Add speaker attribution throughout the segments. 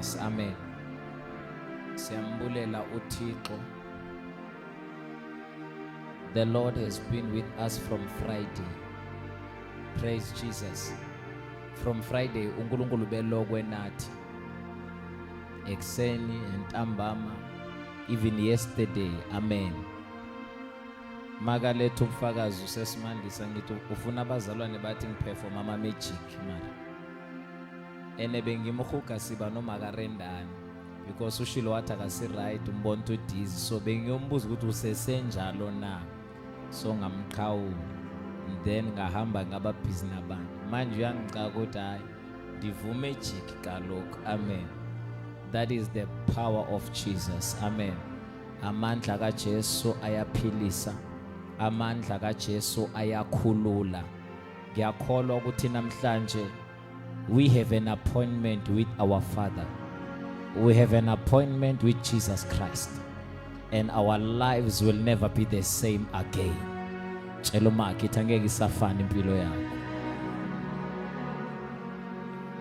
Speaker 1: service. Amen. Siyambulela uThixo. The Lord has been with us from Friday. Praise Jesus. From Friday uNkulunkulu belokwe nathi. Ekseni entambama even yesterday. Amen. Makaletha ubufakazi usesimandisa ngithi ufuna abazalwane bathi ngiperform ama magic mara. Ene bengimhuga siba noma karendani because ushilo wathi akasi right umbona ukuthi udizi so bengiyombuza ukuthi usesenjalo na so ngamqhawula then ngahamba ngaba busy nabantu manje uyangicaka ukuthi hayi ndivume jiki kaloku. Amen. That is the power of Jesus. Amen. Amandla kaJesu ayaphilisa, amandla kaJesu ayakhulula. Ngiyakholwa ukuthi namhlanje we have an appointment with our Father. We have an appointment with Jesus Christ. And our lives will never be the same again. Tshela umakhe ithi angeke isafana impilo yakho.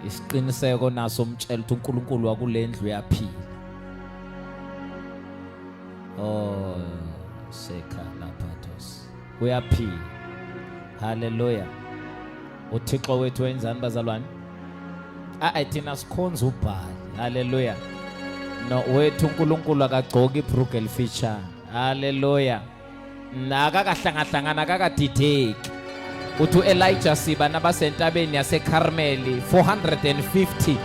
Speaker 1: Isiqiniseko naso umtshela ukuthi uNkulunkulu wakulendlu uyaphila. Oh, seka lapatos. Uyaphila. Hallelujah. UThixo wethu wenzani bazalwane? Ayi thina sikhonza uBhali. Hallelujah. No wethu uNkulunkulu akagcoki ibhrugu elifishane. Hallelujah. Nakakahlangahlangana akakadideki. Uthi uElijah siba nabasentabeni yaseCarmel 450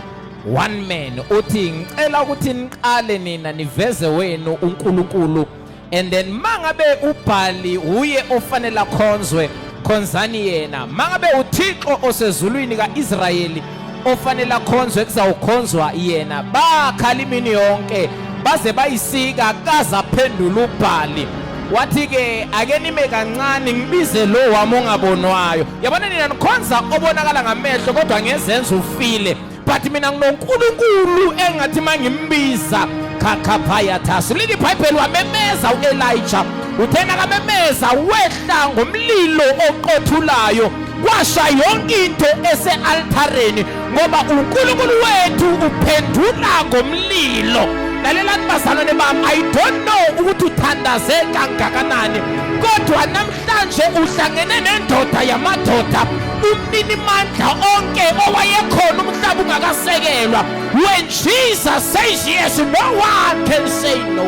Speaker 1: one man uthi ngicela ukuthi niqale nina niveze wenu uNkulunkulu and then mangabe uBhali uye ofanele akhonzwe khonzani yena mangabe uThixo osezulwini kaIsrayeli ofanele akhonzwe kuzawukhonzwa yena bakhala imini yonke baze bayisika kazaphendula uBhali wathi ke ake nime kancane ngibize lo wami ongabonwayo yabona nina nikhonza obonakala ngamehlo kodwa ngezenzo ufile but mina nginoNkulunkulu engathi mangimbiza khakhaphayathasu leli iBhayibheli wamemeza uElijah uthe nakamemeza wehla ngomlilo oqothulayo kwasha yonke into ese-altareni ngoba uNkulunkulu wethu uphendula ngomlilo. Lalelani bazalwane bami, I don't know ukuthi uthandaze kangakanani kodwa namhlanje uhlangene nendoda yamadoda umninimandla onke owayekhona umhlaba ungakasekelwa. When Jesus says yes, no one can say no.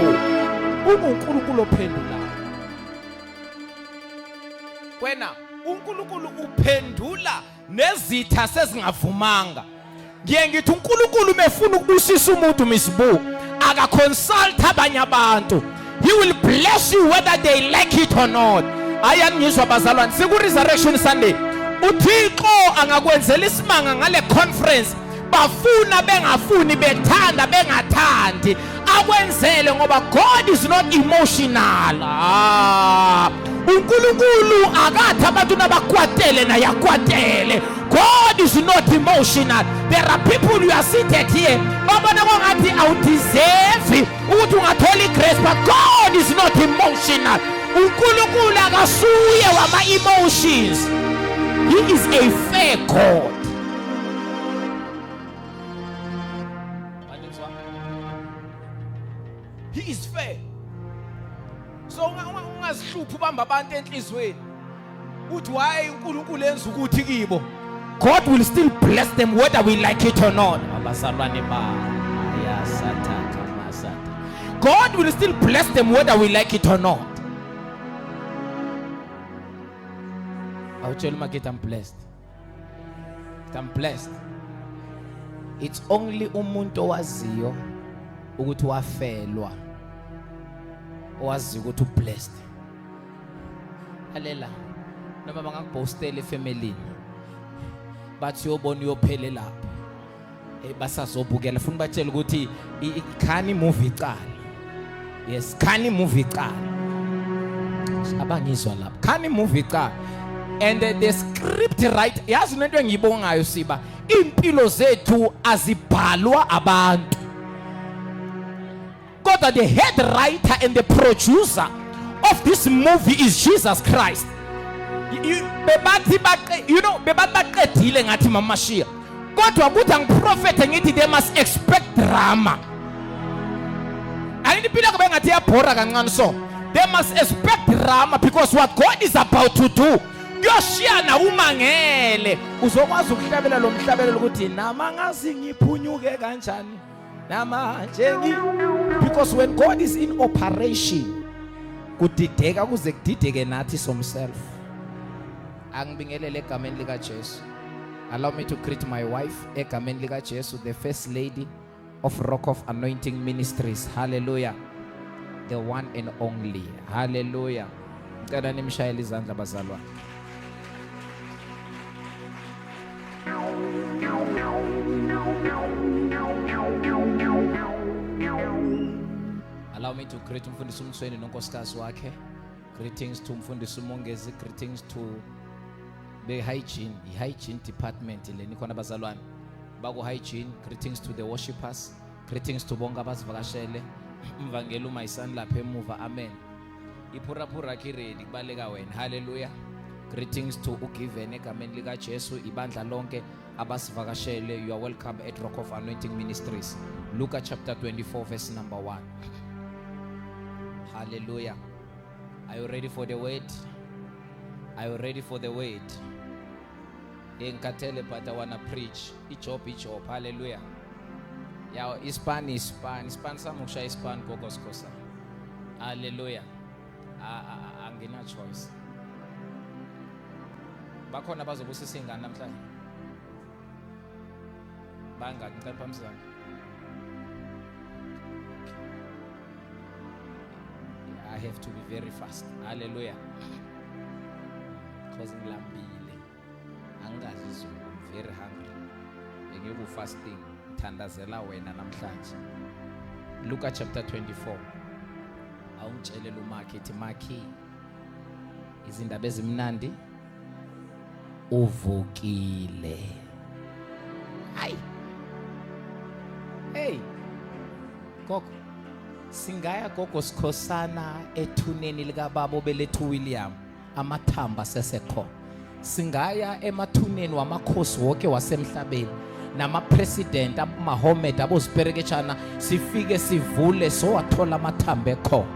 Speaker 1: UnguNkulunkulu ophendulayo. Wena uNkulunkulu uphendula nezitha sezingavumanga. Ngiye ngithi uNkulunkulu mefuna ukubusisa umuntu misibu akaconsult abanye abantu. He will bless you whether they like it or not. Ayaningizwa bazalwane, siku Resurrection Sunday. UThixo angakwenzela isimanga ngale conference bafuna bengafuni bethanda bengathandi akwenzele ngoba God is not emotional. Ah, uNkulunkulu akathi abantu nabakwatele naye akwatele. God is not emotional. There are people you are seated here babona kwangathi awudeserve ukuthi ungathola igrace, but God is not emotional. uNkulunkulu akasuye wama emotions. He is a fair God. He is fair. So ungazihluphi ubamba abantu enhlizweni uthi why uNkulunkulu enza ukuthi kibo. God will still bless them whether we like it or not. Abazalwane ba ayasathatha masatha. God will still bless them whether we like it or not. Awutshela umakethe I'm blessed. I'm blessed. It's only umuntu owaziyo ukuthi wafelwa owaziyo ukuthi ublessed. Alela noma bangakubhostela efamily bathi uyobona uyophele lapho eh basazobukela funa batshela ukuthi khani movie icala. Yes, khani movie icala. Abangizwa lapho. Khani movie icala. And the script right yazi lento engiyibongayo siba impilo zethu azibhalwa abantu. Kodwa the head writer and the producer of this movie is Jesus Christ. Bebathi baqe you know bebathi baqedile ngathi Mama Shia. Kodwa kuthi angiprofethe ngithi they must expect drama. Angithi impilo yakho bengathi iyabhora kancane, so they must expect drama because what God is about to do kuyoshiyana. Umangele uzokwazi ukuhlabela lo mhlabelelo ukuthi nama ngazi ngiphunyuke kanjani namanje ngi, because when God is in operation kudideka kuze kudideke nathi somself. Angibingelele egameni lika Jesu. Allow me to greet my wife egameni lika Jesu, the first lady of Rock of Anointing Ministries. Hallelujah, the one and only. Hallelujah. Ngicela nimshayele izandla, bazalwane. Allow me to greet umfundisi uMsweni nonkosikazi wakhe. Greetings to umfundisi uMongezi. Greetings to the hygiene, i-hygiene department leni khona, bazalwane baku-hygiene. Greetings to the worshippers. Greetings to bonke abasivakashele. Umvangeli umayisani lapha emuva. Amen. Iphuraphura yakhe iready kubaleka wena. Hallelujah. Greetings to uGiven egameni likaJesu. Ibandla lonke abasivakashele, you are welcome at Rock of Anointing Ministries. Luka chapter 24 verse number 1. Hallelujah. Are you ready for the word? Are you ready for the word? Ngikhathele, but I wanna preach. Ijob, ijob. Hallelujah. Yaw, ispan, ispan, ispan sami ukushaya ispan, gogo sikhosa. Hallelujah. Angina choice. Bakhona bazobusisa ingane namhlanje? Bangaki? Ngicela phambi zami. I have to be very fast. Hallelujah, because ngilambile, angingadli izulu. I'm very hungry. Bengiku fasting, ngithandazela wena namhlanje. Luka chapter 24. Awungitshelele umakhi, ethi makhi, izindaba ezimnandi, uvukile. Hayi, hey gogo, singaya gogo sikhosana ethuneni likababa obelethu William, amathamba sesekhona. Singaya emathuneni wamakhosi wonke wasemhlabeni nama-president, aboMahomed, abozipereketshana, sifike sivule sowathola amathambo ekhona.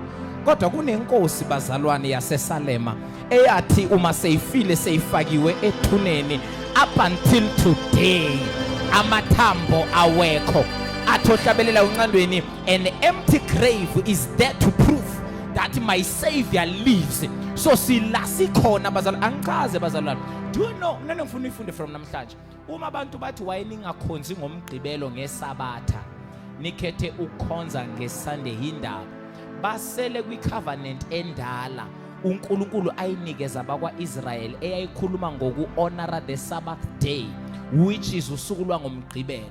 Speaker 1: Kodwa kunenkosi, bazalwane, yaseSalema eyathi uma seyifile, seyifakiwe ethuneni, up until today amathambo awekho. Athi ohlabelela uncandweni, "An empty grave is there to prove that my Savior lives." So sila sikhona, bazalwane. Angichaze, bazalwane. Do you know, mina ngifuna uyifunde from namhlanje, uma abantu bathi wayeningakhonzi ngomgqibelo, ngesabatha, nikhethe ukukhonza ngeSunday, yindaba basele kwi-covenant endala uNkulunkulu ayinikeza abakwa-Israel eyayikhuluma ngoku-honora the Sabbath day, which is usuku lwangomgqibelo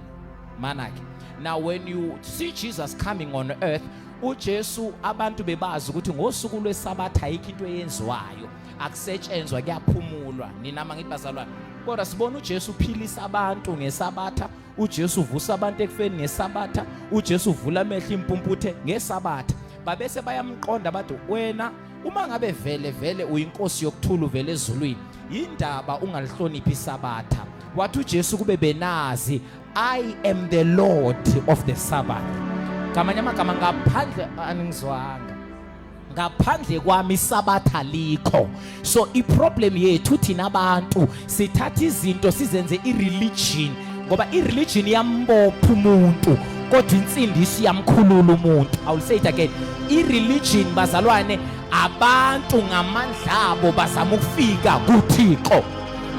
Speaker 1: manake. Now when you see Jesus coming on earth, uJesu, abantu bebazi ukuthi ngosuku lwesabatha ayikho into eyenziwayo, akusetshenzwa, kuyaphumulwa. Nina mangithi, bazalwane, kodwa sibona uJesu uphilisa abantu ngesabatha, uJesu uvusa abantu ekufeni ngesabatha, uJesu uvula amehlo impumputhe ngesabatha. Babese bayamqonda, bathi, "Wena uma ngabe vele vele uyinkosi yokuthula, uvele ezulwini, indaba ungalihloniphi isabatha?" Wathi uJesu, "Kube benazi, I am the Lord of the Sabbath." Ngamanye amagama, ngaphandle, aningizwanga, ngaphandle kwami isabatha likho. So iproblem yethu thina abantu sithatha izinto sizenze ireligion, ngoba ireligion iyambopha umuntu, kodwa insindiso iyamkhulula umuntu. I will say it again. Ireligion, bazalwane, abantu ngamandla abo bazama ukufika kuThixo,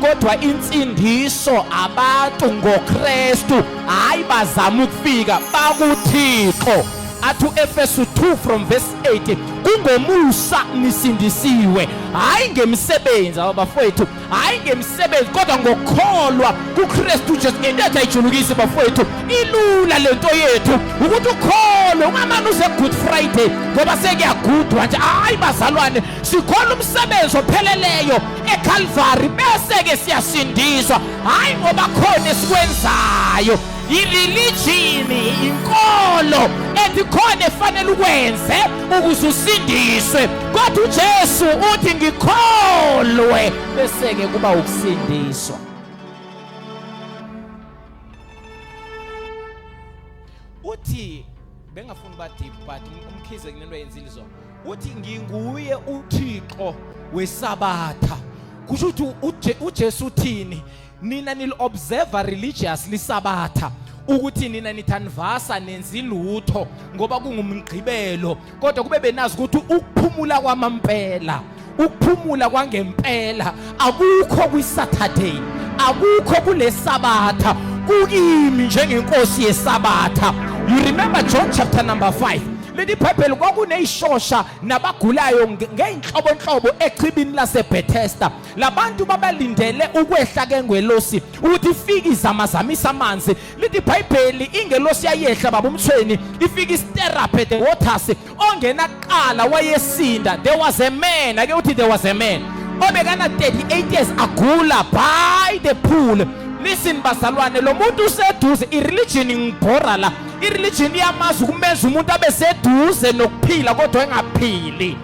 Speaker 1: kodwa insindiso abantu ngoKristu, hayi bazama ukufika, bakuThixo. Athi uEfesu 2 from verse 8, kungomusa nisindisiwe, hayi ngemisebenzi, abafowethu, hayi ngemisebenzi, kodwa ngokukholwa kuKristu Jesu. Into ethi ayijulukisi, bafowethu, ilula lento yethu ukuthi ukholwe, ungamane uze Good Friday ngoba sekuyagudwa nje. Hayi bazalwane, sikholwa umsebenzi opheleleyo eCalvary, bese ke siyasindiswa, hayi ngoba khona esikwenzayo. I-religion, inkolo ethi khona efanele ukwenze ukuze usindiswe, kodwa uJesu uthi ngikholwe, bese ke kuba ukusindiswa. Uthi bengafuni ba deep, but uMkhize kunento ayenzile izolo. Uthi nginguye uThixo wesabatha. Kusho ukuthi uJesu uthini? Nina nil observe religiously sabatha, ukuthi nina nithanivasa nenza ilutho ngoba kungumgqibelo, kodwa kube benazi ukuthi ukuphumula kwamampela, ukuphumula kwangempela akukho kwiSaturday, akukho kulesabatha, kukimi njengenkosi yesabatha. You remember John chapter number 5, lithi iBhayibheli kwakuneyishosha nabagulayo ngeyinhlobonhlobo echibini laseBethesda. Labantu babalindele ukwehla kengelosi ukuthi ifike izamazamisa amanzi. Lithi iBhayibheli ingelosi yayehla, baba uMthweni, ifike istir up the waters. Ongena kuqala wayesinda. There was a man, ake uthi there was a man obekana 38 years agula by the pool. Listen bazalwane, lo muntu useduze. I-religion ngibhora la. I-religion iyamazi ukumenza umuntu abe seduze nokuphila kodwa engaphili.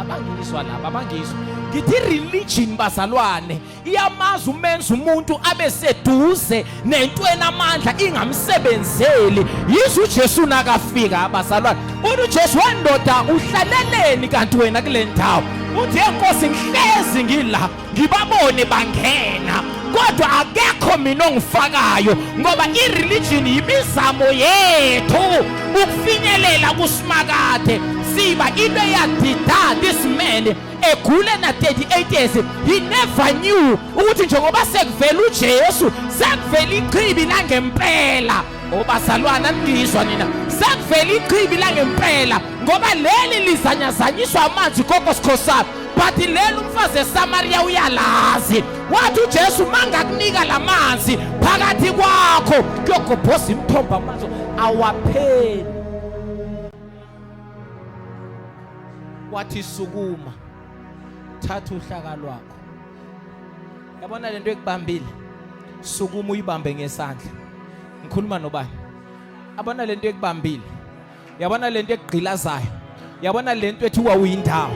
Speaker 1: Abangizwa laba, abangizwa. Ngithi religion bazalwane iyamazi umenza umuntu abe seduze nento enamandla ingamsebenzeli. Yize uJesu nakafika abazalwane, uthi uJesu, wendoda uhlaleleni kanti wena kule ndawo? Uthi, enkosi, ngihlezi ngila ngibabone bangena, kodwa akekho mina ongifakayo, ngoba i-religion yimizamo yethu ukufinyelela kusimakade. Siba into eyadida this man egule na 38 years, he never knew ukuthi njengoba sekuvela uJesu sekuvela ichibi langempela. Obazalwana, ningizwa nina? Sekuvela ichibi langempela, ngoba leli lizanyazanyiswa amanzi gogo sikhosana, but leli umfazi eSamaria uyalazi. Wathi uJesu, mangakunika lamanzi, phakathi kwakho kuyogobhoza imithombo amanzi awapheli. Wathi, sukuma, thatha uhlaka lwakho. Yabona lento ekubambile, sukuma uyibambe ngesandla. Ngikhuluma nobani? Abona lento ekubambile, yabona lento ekugqilazayo, yabona lento ethi wawuyindawo.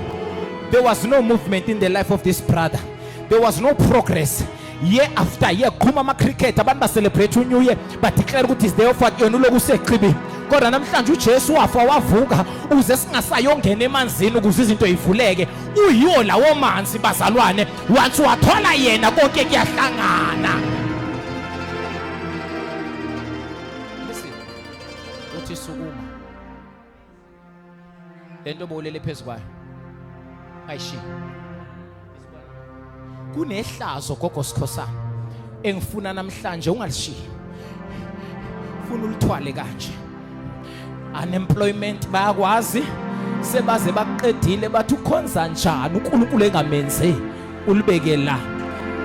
Speaker 1: There was no movement in the life of this brother, there was no progress. Year after year qhuma ama-cricket, abantu bacelebrate uNew Year, badeclare ukuthi is there for yona uloku usechibini. Kodwa namhlanje uJesu wafa wavuka uze singasayongena emanzini ukuze izinto ivuleke. Uyiwo lawo manzi bazalwane. Once wathola yena, konke kuyahlangana. Listen, uthi sukuma, lento bowulele phezu kwayo ayishiyi. Kunehlazo gogo sikhosana engifuna namhlanje ungalishiyi, funa ulithwale kanje. Unemployment bayakwazi, sebaze baqedile, bathi ukhonza njani uNkulunkulu engamenzi. Ulibeke la,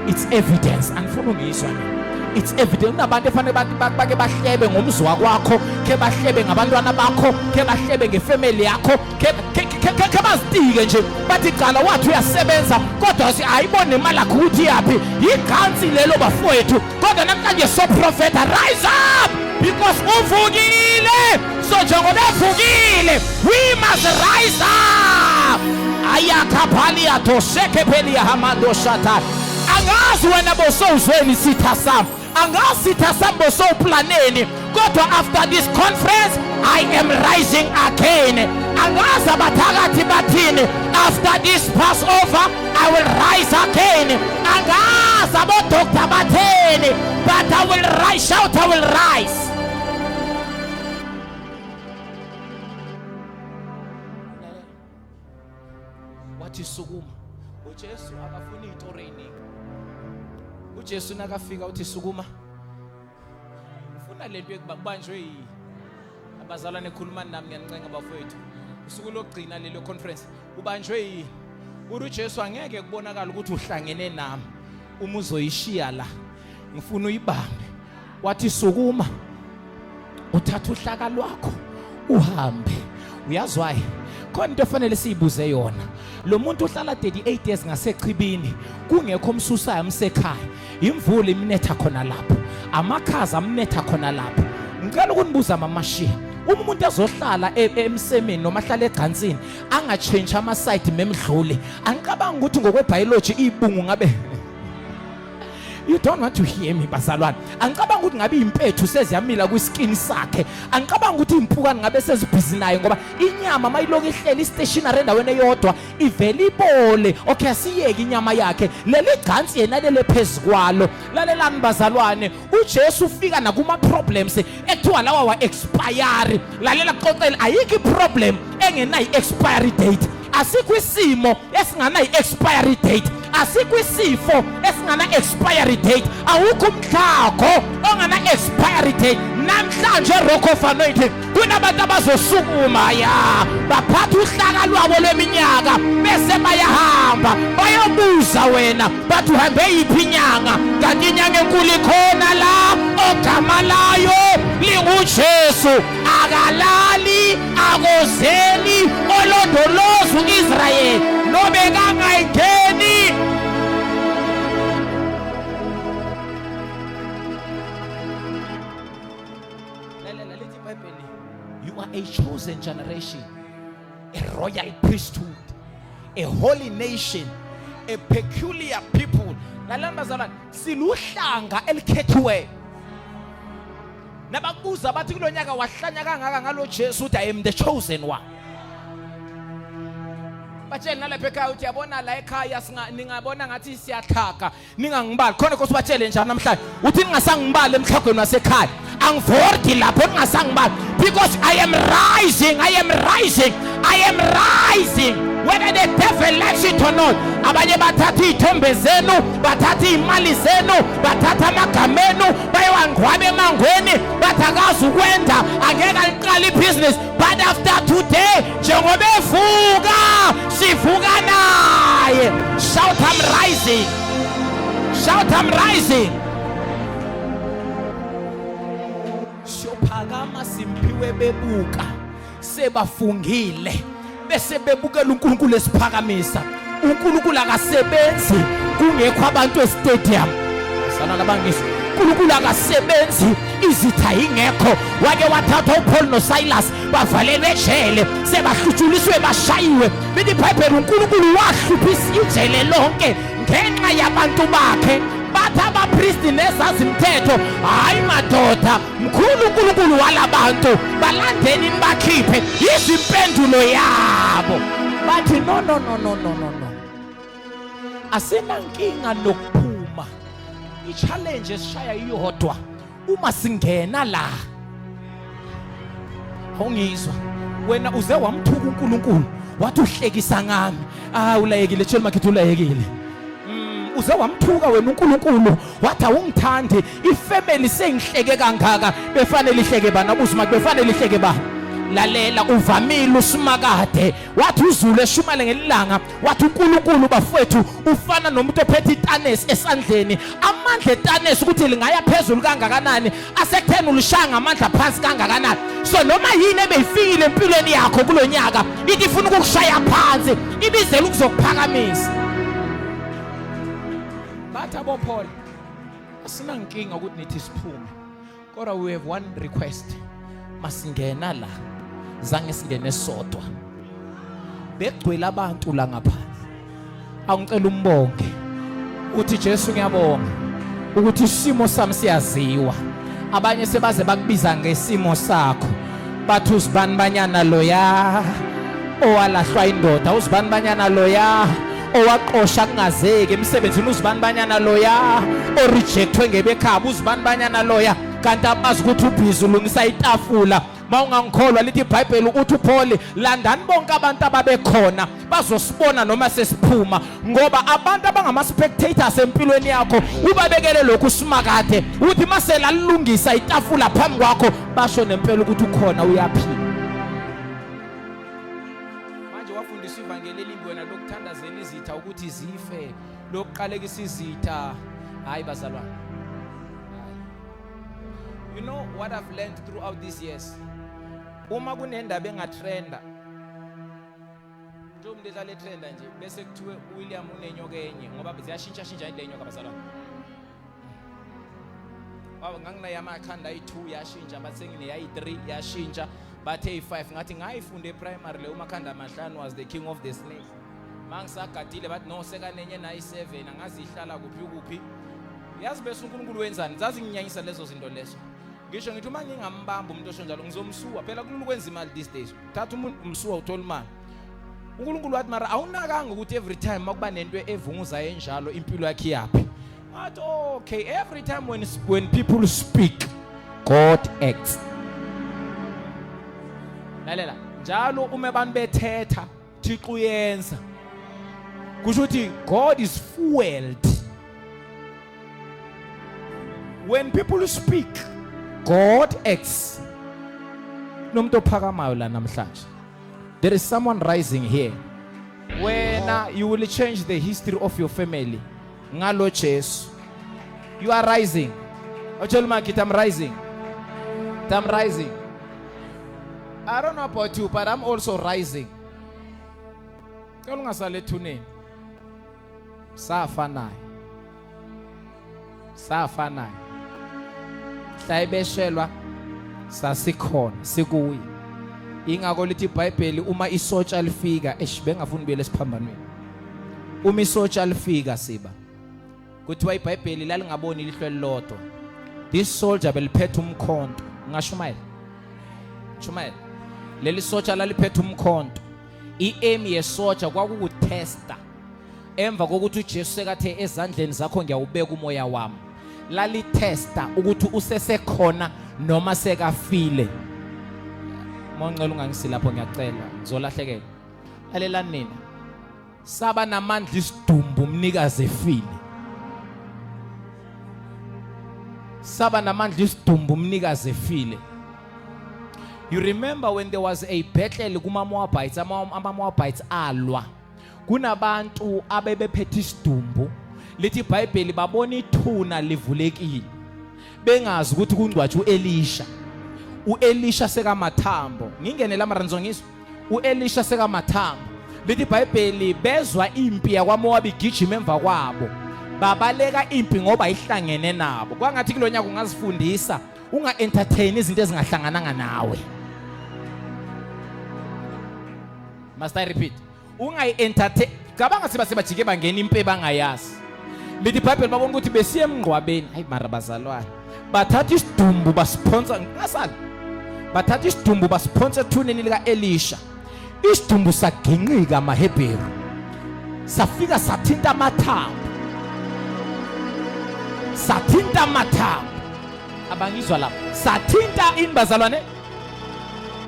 Speaker 1: it's evidence. Angifuni ungizwa mina, it's evident. Kunabantu efanele bake bahlebe ngomzwa kwakho, ke bahlebe ngabantwana bakho, ke bahlebe ngefamily yakho, ke bazitike nje, bathi cala wathi uyasebenza kodwa ayibone imali yakho ukuthi yaphi. Yigansi lelo bafowethu. Kodwa namhlanje so profeta, rise up, because uvukile. So njengoba evukile, we must rise up. Ayakaphalia toshekephelia hamando shata. Angazi wena bosowuzweni sitha sami, angazi sitha sami bosowuplaneni, kodwa after this conference I am rising again. Angazi abathakathi bathini, after this Passover I will rise again. Angazi abodoktar batheni, but I will rise. Shout, I will rise. Wathi sukuma. UJesu akafuni izitori eziningi. UJesu nakafika uthi sukuma. Ufuna lento ekubanjwe yi abazalwane. Khulumani nami, ngiyancenga bafowethu. Usuku lokugcina lelo conference, ubanjwe yini? Uthi uJesu, angeke kubonakala ukuthi uhlangene nami uma uzoyishiya la, ngifuna uyibambe. Wathi sukuma, uthatha uhlaka lwakho uhambe. Uyazwayo, khona into efanele siyibuze yona. Lo muntu uhlala 38 years ngasechibini, kungekho umsusayo amsekhaya. Imvula imnetha khona lapho, amakhaza amnetha khona lapho. Ngicela ukunibuza mamashiya, uma umuntu ezohlala emsemeni noma ahlale egansini angatshentsha ama-side memdlule, angicabangi ukuthi ngokwebiology ibungu ngabe You don't want to hear me bazalwane. Angicabanga ukuthi ngabe impethu seziyamila kwiskin sakhe. Angicabanga ukuthi impukane ngabe sezibhizi naye ngoba inyama mayiloku ihleli stationary endaweni eyodwa ivele ibole. Okay, asiyeke inyama yakhe. Leli gcansi yena lele phezukwalo. Lalelani bazalwane, uJesu ufika nakuma problems ekuthiwa lawa wa expire. Lalela kuxoxela ayikho iproblem engenayi expiry date. Asikho isimo esinganayi expiry date. Asikho isifo esingana expiry date. Awukho umtlhago ongana expiry date. Namhlanje Rock of Anointing kunabantu abazosukuma ya baphatha uhlaka lwabo lweminyaka bese bayahamba bayobuza wena bathi uhambe yiphi inyanga kanti inyanga enkulu ikhona la ogama layo linguJesu akalali akozeli olondoloza uIsrayeli nobekangayingeni. Lalela lithi iBhayibheli, you are a chosen generation, a royal priesthood, a holy nation, a peculiar people. Lalela bazalwane, siluhlanga elikhethiweyo. Nabakubuza bathi kulonyaka wahlanya kangaka ngalo Jesu, uthi I am the chosen one. Batshele nalapha ekhaya uthi yabona la ekhaya ningabona ngathi siyaxhaga ningangibali khona nkosi batshele njani namhlanje uthi ningasangibali emhlagweni wasekhaya angivordi lapho ningasangibali because I am rising, I am rising, I am rising whether the devil likes it or not. Abanye bathatha iy'thombe zenu, bathatha iy'mali zenu, bathatha amagama enu bayowangcwaba emangweni, bathi akazi ukwenda, angeke aliqale ibhizinisi. But after today, njengoba evuka sivuka naye. Shout I'm rising, shout I'm rising. Siyophakama simphiwe bebuka sebafungile bese bebukela uNkulunkulu esiphakamisa. uNkulunkulu akasebenzi kungekho abantu estadium. Sana labangizwa, uNkulunkulu akasebenzi izitha ingekho. Wake wathatha uPaul noSilas bavalelwe ejele, sebahlutshuliswe bashayiwe. Lithi iBhayibheli uNkulunkulu wahlupha ijele lonke ngenxa yabantu bakhe. Bathi abapristi nezazimthetho, hayi madoda, mkhulu uNkulunkulu walabantu, balandeni nibakhiphe. Izimpendulo yabo bathi no no no no no no no, asinankinga nokuphuma. I-challenge esishaya iyodwa uma singena la. Awungizwa wena, uze wamthuka uNkulunkulu wathi uhlekisa ngami. Ah, ulayekile, tshela makhithi ulayekile. Uze wamthuka wena uNkulunkulu wathi awungithandi, ifamily sengihleke kangaka, befanele ihleke bani? Abuze uma befanele ihleke bani. Lalela, uvamile usimakade wathi uZulu eshumale ngelilanga wathi uNkulunkulu bafowethu ufana nomuntu ophethe itanesi esandleni. Amandla etanesi ukuthi lingaya phezulu kangakanani asekutheni ulishaya ngamandla phansi kangakanani. So noma yini ebeyifikile empilweni yakho kulonyaka ithi ifuna ukukushaya phansi, ibizela ukuzokuphakamisa. Bathi aboPaul, asinankinga ukuthi nithi siphume, kodwa we have one request. Masingena la, zange singene sodwa, begcwele abantu la ngaphandle. Angicela umbonge uthi Jesu ngiyabonga ukuthi isimo sami siyaziwa. Abanye sebaze bakubiza ngesimo sakho, bathi uzibani banyana loya owalahlwa indoda, uzibani banyana loya owaqosha kungazeki emsebenzini, uzibani banyana loya orejectwe ngebekhaba, uzibani banyana loya, kanti abazi ukuthi ubhizi ulungisa itafula. Mawungangikholwa, lithi iBhayibheli uthi uPaul, landani bonke abantu ababekhona bazosibona noma sesiphuma, ngoba abantu abangama spectators empilweni yakho ubabekele lokhu simakade uthi mase lalungisa itafula phambi kwakho basho nempela ukuthi ukhona uyaphila. Manje wafundiswa ivangeli elimbi wena lokuthandazela izitha ukuthi zife, lokuqalekisa izitha. Hayi bazalwane, you know what I've learned throughout these years, uma kunendaba engatrenda njengoba umuntu ehlale etrenda nje bese kuthiwe uWilliam unenyoka enye, ngoba ziyashintsha shintsha le nyoka bazalwane. Baba nganginayo amakhanda ayi-2 yashintsha, bathi sengineyayi-3 yashintsha, bathe yi-5. Ngathi ngayifunda eprimary le, umakhanda amahlanu was the king of the snakes. Mangisagadile bathi no, sekanenye nayi-7, angazi ihlala kuphi kuphi. Yazi bese uNkulunkulu wenzani? Zazinginyanyisa lezo zinto lezo. Ngisho ngithi uma ngingambamba umuntu osho njalo ngizomsuwa. Phela kulula ukwenza imali these days. Thatha umuntu umsuwa uthola imali. uNkulunkulu wathi mara awunakanga ukuthi every time makuba nento evunguza enjalo impilo yakhe iyaphi. Wathi okay, every time when people speak God acts. Lalela, njalo uma abantu bethetha Thixo uyenza. Kusho ukuthi God is fueled. When people speak, God acts. Nomuntu ophakamayo la namhlanje. There is someone rising here. Wena you will change the history of your family. Ngalo Jesu. You are rising. Otshela umakhithi I'm rising. I'm rising. I don't know about you but I'm also rising. Cela ungasale ethuneni. Safa naye. Safa naye. Hla ebeshelwa sasikhona sikuye. Ingakho lithi iBhayibheli uma isotsha lifika eish bengafuni buyele esiphambanweni. Uma isotsha lifika siba kuthiwa iBhayibheli lalingaboni ilihlo elilodwa. This soldier beliphethe umkhonto. Ngashumayela. Shumayela. Leli sotsha laliphethe umkhonto. I-aim yesotsha kwakukutesta emva kokuthi uJesu sekathe ezandleni zakho ngiyawubeka umoya wami. Lalitesta ukuthi usesekhona noma sekafile. Mongcela ungangisi lapho ngiyacela ngizolahlekela. Lalelani nina. Saba namandla isidumbu umnikazi efile. Saba namandla isidumbu umnikazi efile. You remember when there was a battle kuma Moabites, ama Moabites alwa. Kunabantu abebephethe isidumbu. Lithi iBhayibheli babona ithuna livulekile. Bengazi ukuthi kungcwatshwa uElisha. UElisha sekamathambo. Ngingene la mara ngizongizwa. uElisha sekamathambo. Lithi iBhayibheli bezwa impi yakwaMowabi igijima emva kwabo. Babaleka impi ngoba ihlangene nabo. Kwangathi kulonyaka ungazifundisa unga entertain izinto ezingahlangananga nawe. Must I repeat? Ungayi entertain. Cabanga siba sebajike bangena impi bangayazi. Lithi iBhayibheli babona ukuthi besiye emngcwabeni. Hayi mara bazalwane. Bathatha isidumbu basiphonsa ngasala. Bathatha isidumbu basiphonsa ethuneni lika Elisha. Isidumbu saginqika amaHebheru. Safika sathinta amathambo. Sathinta amathambo. Abangizwa lapha. Sathinta ini bazalwane?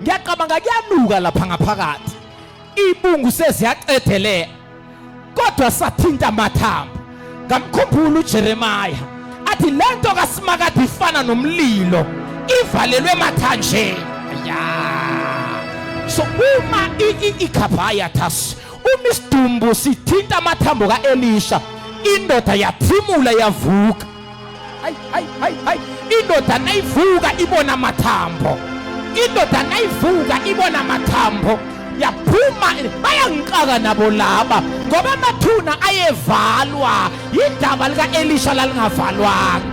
Speaker 1: Ngiyacabanga kuyanuka lapha ngaphakathi. Ibungu seziyaqedeleka. Kodwa sathinta amathambo. Ngamkhumbula uJeremiah athi lento kaSimakade ifana nomlilo ivalelwe emathanjeni. Ya. So uma ikhabhaya thas uma isidumbu sithinta amathambo kaElisha indoda yaphimula yavuka. Hayi hayi hayi hayi indoda nayivuka ibona amathambo. Indoda nayivuka ibona amathambo yaphuma bayangixaka nabo laba ngoba amathuna ayevalwa indaba lika-Elisha lalingavalwanga.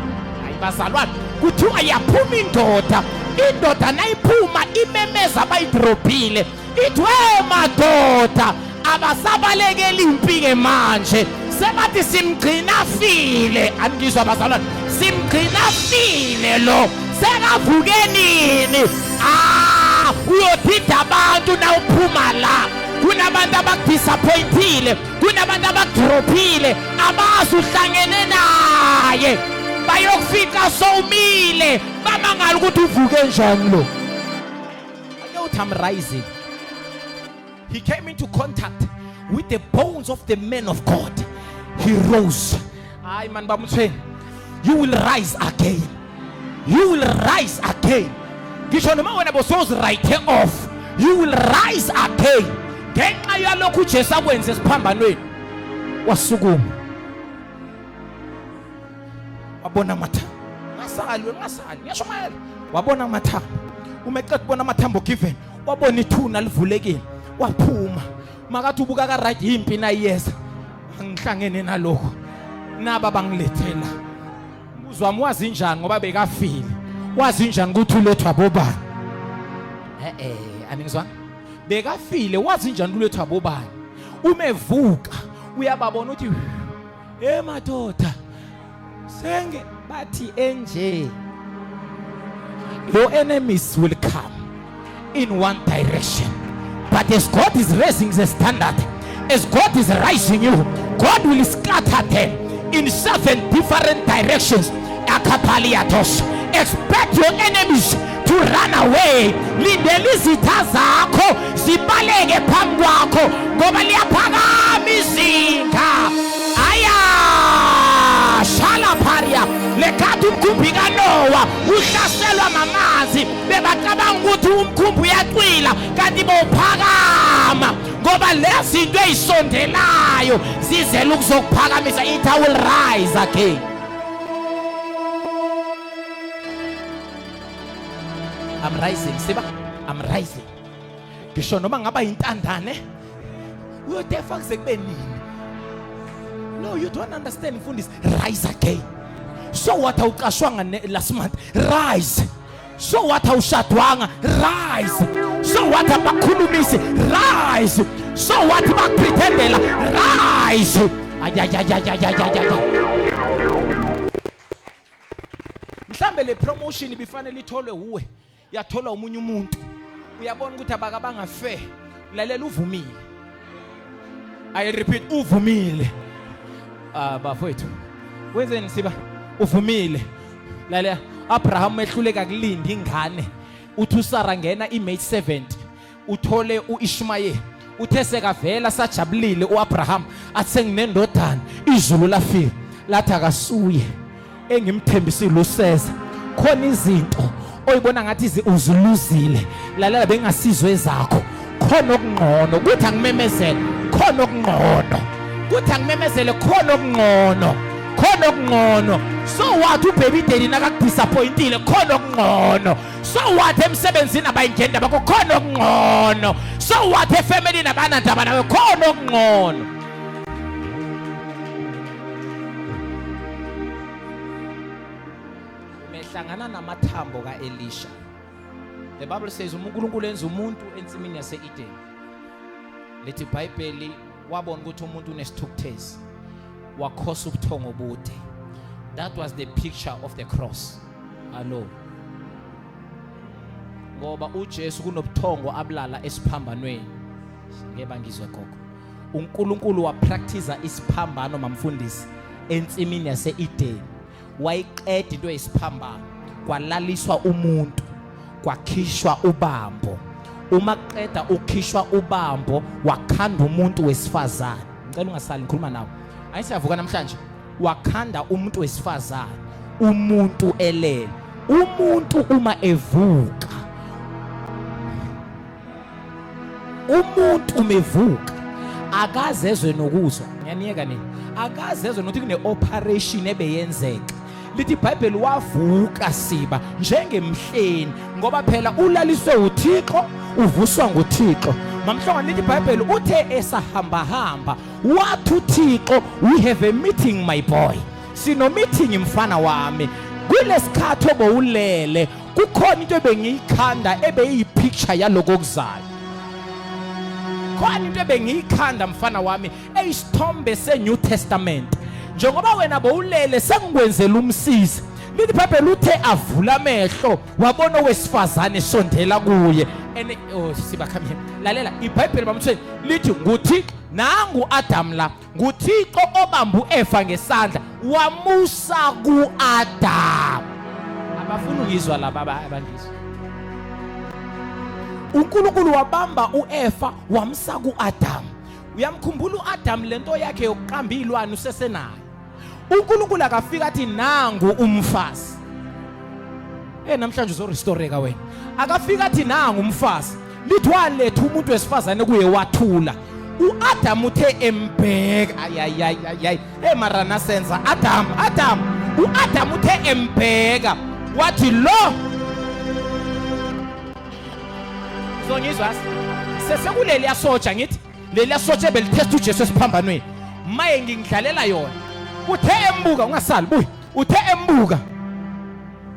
Speaker 1: Hayi bazalwane kuthiwa yaphuma indoda indoda nayiphuma imemeza abayidrobhile ithi we madoda abasabalekeli impi ke manje sebathi simgcina file angizwa bazalwane simgcina file lo sekavuke nini ah uyodida abantu nawuphuma la kunabantu abakudisappointile kunabantu abakudrophile abazi uhlangene naye bayokufica sowumile bamangala ukuthi uvuke njani lo. Ake uthi I'm rising. He came into contact with the bones of the men of God. He rose. Hayi man bamuthweni. You will rise again. You will rise again. Ngisho noma wena bosozi right off. You will rise again. Ngenxa yalokhu uJesu akwenze esiphambanweni. Wasukuma. Wabona amathambo. Ngasali ngasali ngiyashumayela. Wabona amathambo. Uma eqeda ukubona amathambo given, wabona ithuna livulekile. Waphuma. Makathi ubuka ka right impi nayiyeza. Angihlangene nalokho. Naba bangilethela. Umbuzo wami wazi njani ngoba bekafile. Wazi njani ukuthi ulethwa bobani? Eh eh aningizwanga. Bekafile wazi njani ulethwa bobani? Uma evuka uyababona ukuthi hey madoda. Senge bathi enje. Your enemies will come in one direction. But as God is raising the standard, as God is rising you, God will scatter them in seven different directions. Akapaliatos. Expect your enemies to run away. Lindela izitha zakho zibaleke phambi kwakho ngoba liyaphakama izinga. Aya shala pharia lekhathi umkhumbi kaNowa uhlaselwa mamanzi bebacabanga ukuthi umkhumbi uyacwila kanti bowuphakama ngoba lezi zinto ezisondelayo zizela ukuzokuphakamisa. It will rise again. I'm rising siba I'm rising ngisho noma ngaba intandane uyotefa kuze kube nini. No, you don't understand mfundisi. Rise again. So what awuqashwanga last month? Rise. So what awushadwanga? Rise. So what abakhulumisi? Rise. So what bakupretendela? Rise. Ayayayayayayaya. Mhlambe le promotion ibifanele itholwe uwe, yatholwa umunye umuntu. Uyabona ukuthi abakabanga fair. Lalela, uvumile. I repeat, uvumile. Ah, bafowethu, wenzeni siba uvumile. Lalela, Abraham ehluleka kulinda ingane. Uthi uSara ngena i-mate 70 uthole uIshmayeli. Uthe sekavela sajabulile uAbraham athi senginendodana, izulu lafika lathi akasuye engimthembisile useza. Khona izinto oyibona ngathi uziluzile, lalela, bengasizwe ezakho. Khona okungcono, kuthi angimemezele, khona okungcono, kuthi angimemezele, khona okungcono, khona okungcono. So what ubaby daddy nakakudisappointile? Khona okungcono. So what emsebenzini abayingeni bakho? Khona okungcono. So what efamily abanandaba nawe? Khona okungcono. Mehlangana namathambo kaElisha, the Bible says uNkulunkulu enza umuntu ensimini yase-Eden. Lithi iBhayibheli wabona ukuthi umuntu unesithukuthezi, wakhosa ubuthongo obude. That was the picture of the cross. Hallo, ngoba uJesu kunobuthongo abulala esiphambanweni. Ngeke bangizwe gogo. uNkulunkulu wapractice isiphambano, mamfundisi, ensimini yase-Eden. Wayiqeda into yesiphambano, kwalaliswa umuntu, kwakhishwa ubambo. Uma kuqeda ukhishwa ubambo, wakhanda umuntu wesifazane. Ngicela ungasali, ngikhuluma nawe. Ayisiyavuka namhlanje. Wakhanda umuntu wesifazane umuntu elele. Umuntu uma evuka, umuntu umevuka akazezwe nokuzwa. Ngiyaniyeka nini, akazezwe nokuthi kune operation ebeyenzeka. Lithi iBhayibheli wavuka siba njengemhleni, ngoba phela ulaliswe uThixo, uvuswa nguThixo. Mamhlonga, lithi iBhayibheli uthe esahamba hamba wathi uThixo, "We have a meeting, my boy. Sino meeting, mfana wami. Kulesikhathi obowulele kukhona into ebengiyikhanda ebeyipicture yaloko kuzayo. Khona into ebengiyikhanda, mfana wami, eyisithombe se-New Testament. Njengoba wena bowulele, sengikwenzela umsizi." Lithi iBhayibheli uthe avula amehlo wabona owesifazane esondela kuye. And oh, siba, come here. Lalela, iBhayibheli bamthweni lithi nguThixo nangu Adam la, nguThixo obamba uEva ngesandla wamusa kuAdam. Abafuna ukizwa laba, abangizwa. uNkulunkulu wabamba uEva wamsa kuAdam. Uyamkhumbula uAdam, lento yakhe yokuqamba izilwane usesenayo. uNkulunkulu akafika athi nangu umfazi. Eh, namhlanje uzorestoreka wena. Akafika athi nangu umfazi. Lithi waletha umuntu wesifazane kuye, wathula. uAdam uthe embheka, ayayayay, hey mara nasenza Adam, Adam, uAdam uthe embheka wathi lo uzongizwa sesekuleli yasoja. Ngithi leli yasoja ebelitest uJesu esiphambanweni, maye ngingidlalela yona. Uthe embuka, ungasali buyi, uthe embuka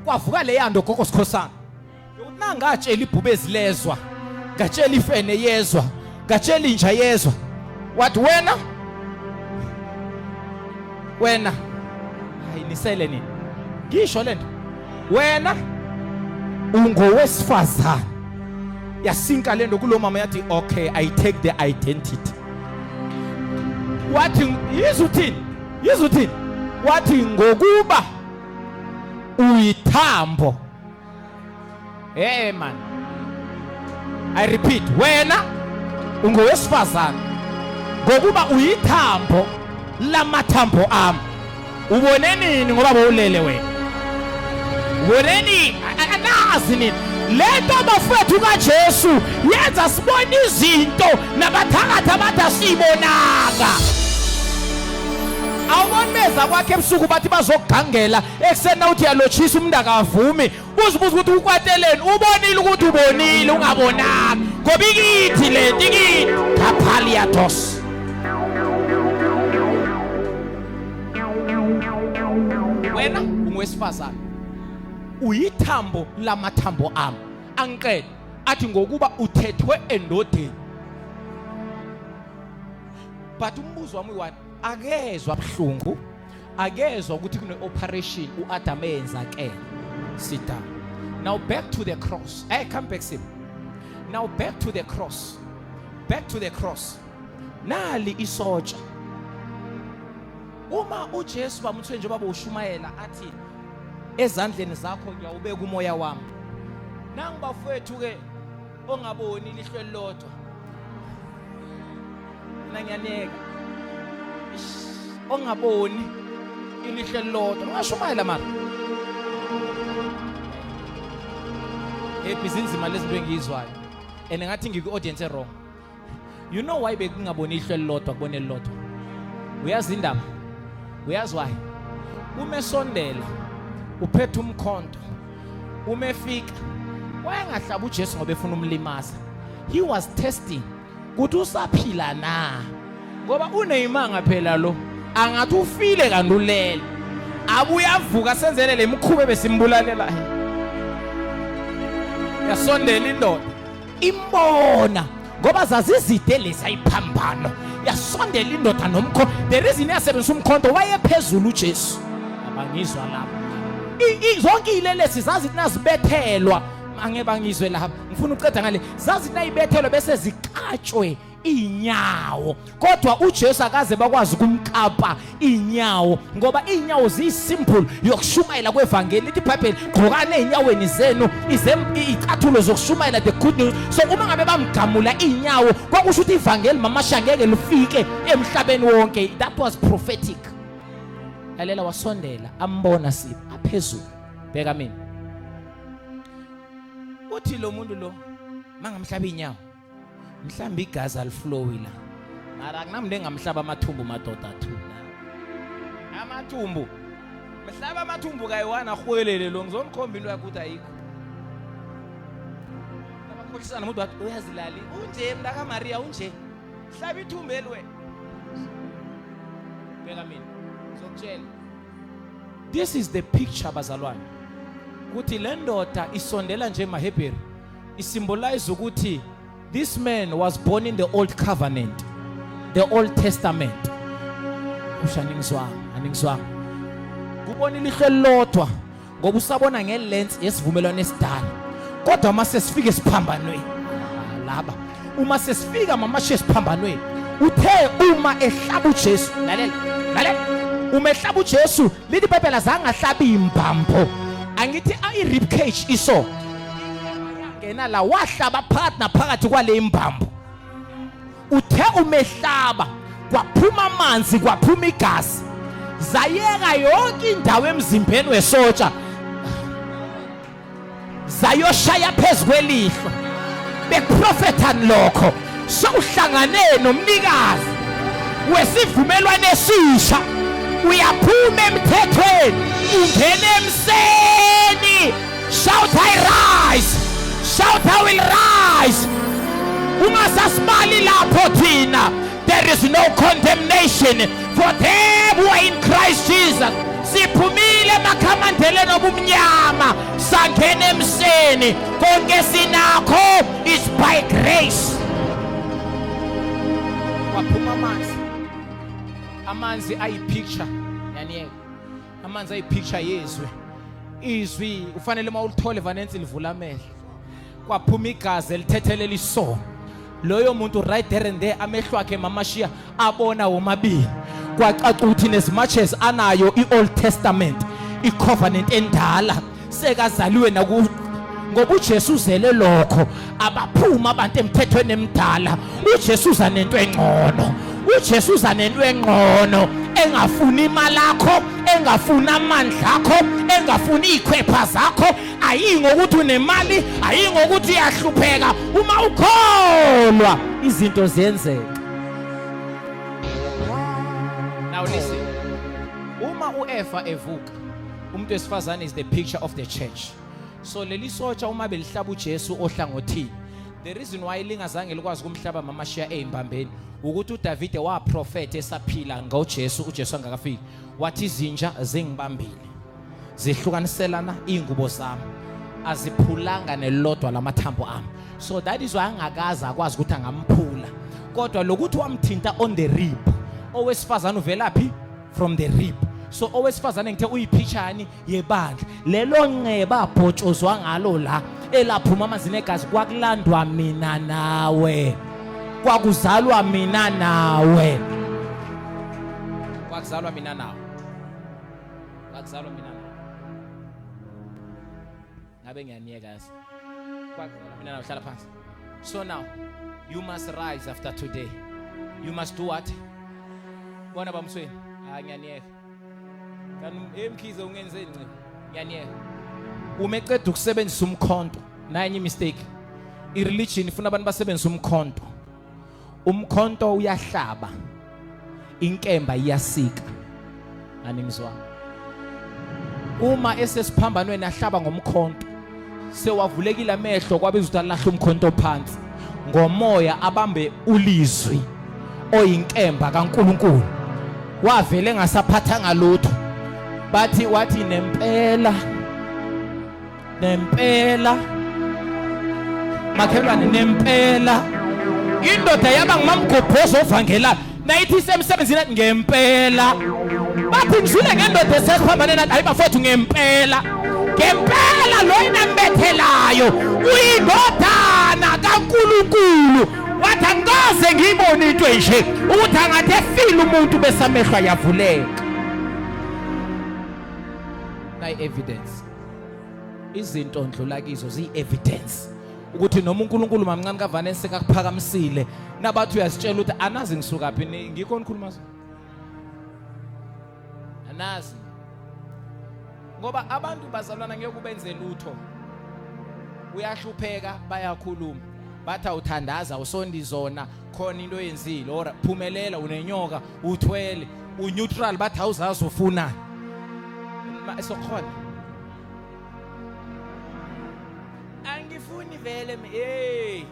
Speaker 1: kwavuka le yando gogo sikhosana nangatshela ibhubezi lezwa, ngatshela ifene yezwa, ngatshela inja yezwa, wathi wena, wena, hayi. Nisele nini? Ngisho lento. Wena ungowesifazane. Yasinka lento kulomama yathi okay I take the identity. Wathi yizwa uthini? Yizwa uthini? Wathi ngokuba uyithambo. Hey man. I repeat, wena ungowesifazane ngokuba uyithambo lamathambo ami. Ubone nini ngoba bowulele wena? Ubone nini? Anazi nini? Lento bafethu kaJesu yenza sibone izinto nabathakathi abathi asibonanga. Awuboni beza kwakhe ebusuku bathi bazogangela ekuseni nawuthi uyalotshisa umuntu akavumi uzibuza ukuthi ukwateleni ubonile ukuthi ubonile ungabonanga ngoba ikithi le nto ikithi kaphaliatos wena ungowesifazane uyithambo lamathambo ami angiqede athi ngokuba uthethwe endodeni but umbuzo wami uyi-one akezwa buhlungu akezwa ukuthi kune operation uAdam eyenzakele sit down now back to the cross hey come back sim now back to the cross back to the cross nali isotsha uma uJesu bamuthe njengoba bowushumayela athi ezandleni zakho ngiyawubeka umoya wami nangu bafowethu ke ongaboni ilihlo elilodwa mina ngiyaneka ongaboni ilihlo elilodwa ungashumayela mara hey izinzima lezi zinto engiyizwayo and ngathi ngikwi-audience e-wrong you know why bekungaboni ihlo elilodwa kubona elilodwa uyazi indaba uyazi why uma esondela uphethe umkhonto uma efika wayengahlaba uJesu ngoba efuna umlimaza he was testing ukuthi usaphila na ngoba uneyimanga phela lo angathi ufile kanti ulele abuye avuka senzele le mkhuba besimbulalela yasondela indoda imbona ngoba zazizide lezi ayiphambano yasondela indoda nomkhonto the reason yasebenzisa umkhonto wayephezulu uJesu abangizwa lapho zonke ilelesi zazi nazibethelwa angeke bangizwe lapha ngifuna uqeda ngale zazi nayibethelwa bese zikatshwe inyawo kodwa uJesu akaze bakwazi ukumkapa inyawo ngoba inyawo ziyisimple yokushumayela kwevangeli lithi iBhayibheli gqokani ezinyaweni zenu izicathulo zokushumayela the good news so uma ngabe bamgamula inyawo kwakusho ukuthi ivangeli mamasha ngeke lifike emhlabeni wonke that was prophetic lalela wasondela ambona sipho aphezulu bheka mina uthi lo muntu lo mangamhlaba inyawo mhlawumbe igazi aliflowi la mara akunamuntu engamhlaba amathumbu madoda athula amathumbu mhlaba amathumbu kayi-one arhwelele lo ngizonikhomba into yakho ukuthi ayikho abakhohlisana umuntu wathi uyazilali unje mntakamariya unje hlaba ithumbu eli wena bheka mina ngizokutshela This is the picture bazalwane. Ukuthi le ndoda isondela nje emaHebheru isymbolize ukuthi this man was born in the old covenant, the old testament. Usha ningizwanga, aningizwanga. Kubona ilihlo elilodwa ngoba usabona ngelens yesivumelwano esidala. Kodwa uma sesifika esiphambanweni laba uma sesifika mamashe esiphambanweni uthe uma ehlaba uJesu lalela lalela uma ehlaba uJesu lithi iBhayibheli azange ahlaba imbambo angithi i rib cage iso ngena la wahlaba phakathi naphakathi kwale imbambo uthe umehlaba kwaphuma amanzi kwaphuma igazi zayeka yonke indawo emzimbeni wesotsha zayoshaya phezu kwelihlo bekuprofethani lokho sewuhlangane nomnikazi wesivumelwano esisha uyaphuma emthethweni ungena emseni shout I rise shout I will rise ungasasibali lapho thina There is no condemnation for them who are in Christ Jesus. Siphumile emakhamandeleni obumnyama sangena emseni konke sinakho is by grace. Waphuma amanzi. Amanzi ayipicture yaniyeka. Amanzi ayipicture yezwi. Izwi ufanele uma ulithole vanensi livula amehlo. Kwaphuma igazi elithethelela isono. Loyo muntu right there and there amehlo akhe mamashiya abona womabili. Kwacaca ukuthi nezimatches anayo iOld Testament, iCovenant endala sekazaliwe naku ngoba uJesu uzele lokho abaphuma abantu emthethweni emdala uJesu uza nento engcono uJesu uza nento engcono engafuni imali yakho engafuni amandla akho engafuni izikhwepha zakho ayi ngokuthi unemali ayi ngokuthi uyahlupheka uma ukholwa izinto ziyenzeka. Now listen, uma uEva evuka, umuntu wesifazane is the picture of the church. So leli sotsha uma belihlaba uJesu ohlangothini, the reason why lingazange likwazi kumhlaba mamashiya ezimbambeni ukuthi uDavide waprofetha esaphila ngoJesu, uJesu angakafiki, wathi izinja zingibambile zihlukaniselana iy'ngubo zami, aziphulanga nelodwa lamathambo ami. So that is why angakaze akwazi ukuthi angamphula, kodwa lokuthi wamthinta on the rib. Owesifazane uvelaphi? From the rib. So owesifazane ngithe uyiphitshani yebandla, lelo nxeba abhotshozwa ngalo la elaphuma amanzi negazi, kwakulandwa mina nawe, kwakuzalwa mina nawe, kwakuzalwa mina nawe, kwakuzalwa mina nawe. Ngabe ngiyaniyeka yazi, kwakuzalwa mina nawe. Hlala phansi. So now you must rise after today. You must do what? Bona bamsweni, hayi ngiyaniyeka. Kanti emkhize ungenzeni nce? Ngiyaniyeka. Uma eceda ukusebenzisa umkhonto, naye mistake. I-religion ifuna abantu basebenzise umkhonto. Umkhonto uyahlaba, inkemba iyasika. Aningizwanga? Uma esesiphambanweni ahlaba ngomkhonto, sewavulekile amehlo, kwabiza ukuthi alahle umkhonto phansi ngomoya, abambe ulizwi oyinkemba kaNkuluNkulu. Wavele engasaphathanga lutho. Bathi wathi nempela nempela makhelwane, nempela indoda yaba ngumamgobhozo ovangelayo, nayithi isemsebenzini athi ngempela. Bathi ngizwile ngendoda esesiphambane nathi, hayi bafowethu, ngempela ngempela lo inambethelayo uyindodana kaNkulunkulu. Wathi angikaze ngiyibone into enje, ukuthi angathi efile umuntu bese amehlo ayavuleka. Nayi evidence, izinto ndlula kizo ziyi-evidence ukuthi noma uNkulunkulu mamncane kaVanessa sekakuphakamisile, nabathi uyasitshela ukuthi anazi ngisukaphi, ngikho nikhuluma so anazi, ngoba abantu bazalwana ngeke ubenze lutho. Uyahlupheka bayakhuluma, bathi awuthandaza usondizona khona into oyenzile, or phumelela unenyoka uthwele, uneutral bathi awuzazi ufunani sokhona. Angifuni vele hey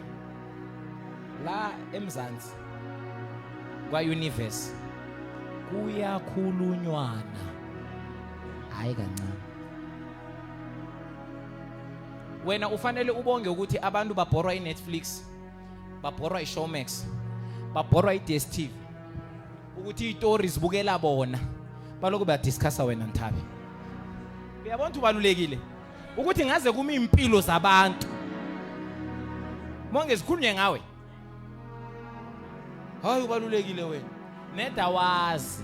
Speaker 1: la eMzansi kwa universe kuyakhulunywana, hayi kancane. Wena ufanele ubonge ukuthi abantu babhorwa iNetflix, babhorwa iShowmax, babhorwa iDStv, ukuthi izitori zibukela bona, balokhu bayadiscussa wena Nthabi. Uyabona ukuthi ubalulekile ukuthi ngaze kuma impilo zabantu monge zikhulunywe ngawe. Hayi, ubalulekile wena neda wazi.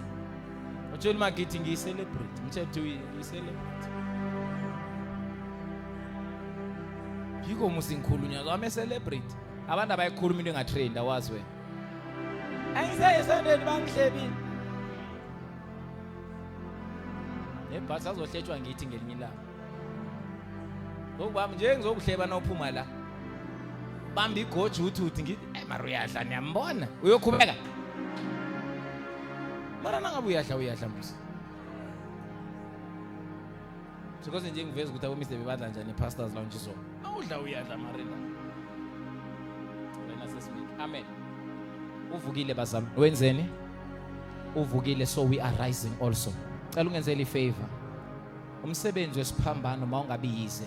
Speaker 1: Utshela umagithi ngiyi-celebrity, ngitshela ukuthi ngiyi-celebrity, yikho musi ngikhulunywa zami celebrity. Abantu abayikhuluma into engatrend, awazi wena. Angiseyesondeni bangihlebile nebhasi azohletshwa ngithi ngelinye ilanga ngokubamba nje ngizokuhleba nawuphuma la, bamba igoji uthi uthi ngithi hey, mara uyadla, niyambona uyokhubeka, mara nangabe uyadla uyadla musa. Because nje ngiveza ukuthi aboMr bebadla njani i-pastors lounge izolo. Awudla uyadla marina wena sesimile. Amen. Uvukile bazami, wenzeni? Uvukile, so we are rising also. Cela ungenzele ifavor. Umsebenzi wesiphambano mawungabi yize,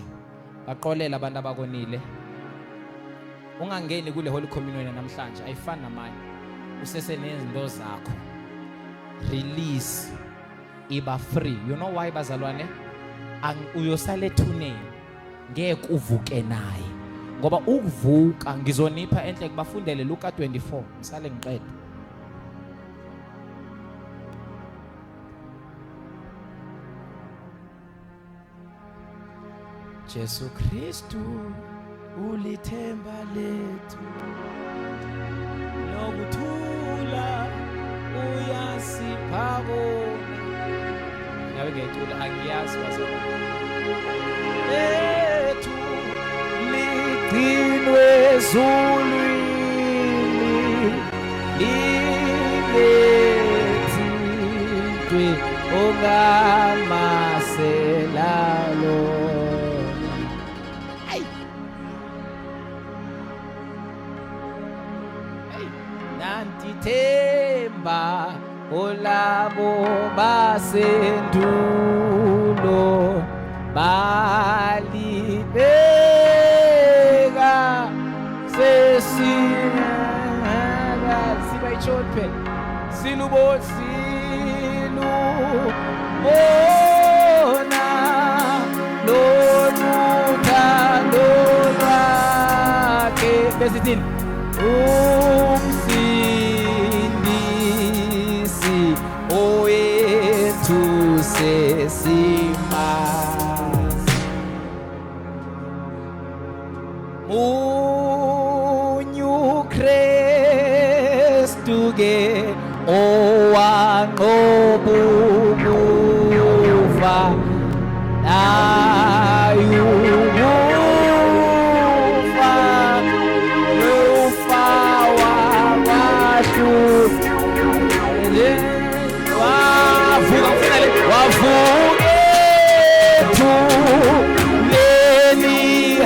Speaker 1: baqolela abantu abakonile. Ungangeni kule Holy Communion namhlanje, ayifani namanye, usese nezinto zakho. Release. Iba free. You know why bazalwane? Uyosala ethuneni ngeke uvuke naye. Ngoba ukuvuka ngizonipha enhle kubafundele Luka 24 ngisale ngiqede. Jesu Kristu ulithemba lethu nokuthula uyasipha kona. Ngabe ngiyayicula angiyazi bazalwane. Lethu ligcinwe ezulwini lingethintwe ongamaselalo. Ayi. Ayi. Nanti themba olabo basendulo balibeka sesingaka sibayitshoni phela silubo silubona lolu thando lwakhe besithini umsindisi owethu sesimazi munyu Kristu ke owanqoba ukufa ayukufa ufa wabahlu wavuka ngifuna le wavuka ethuneni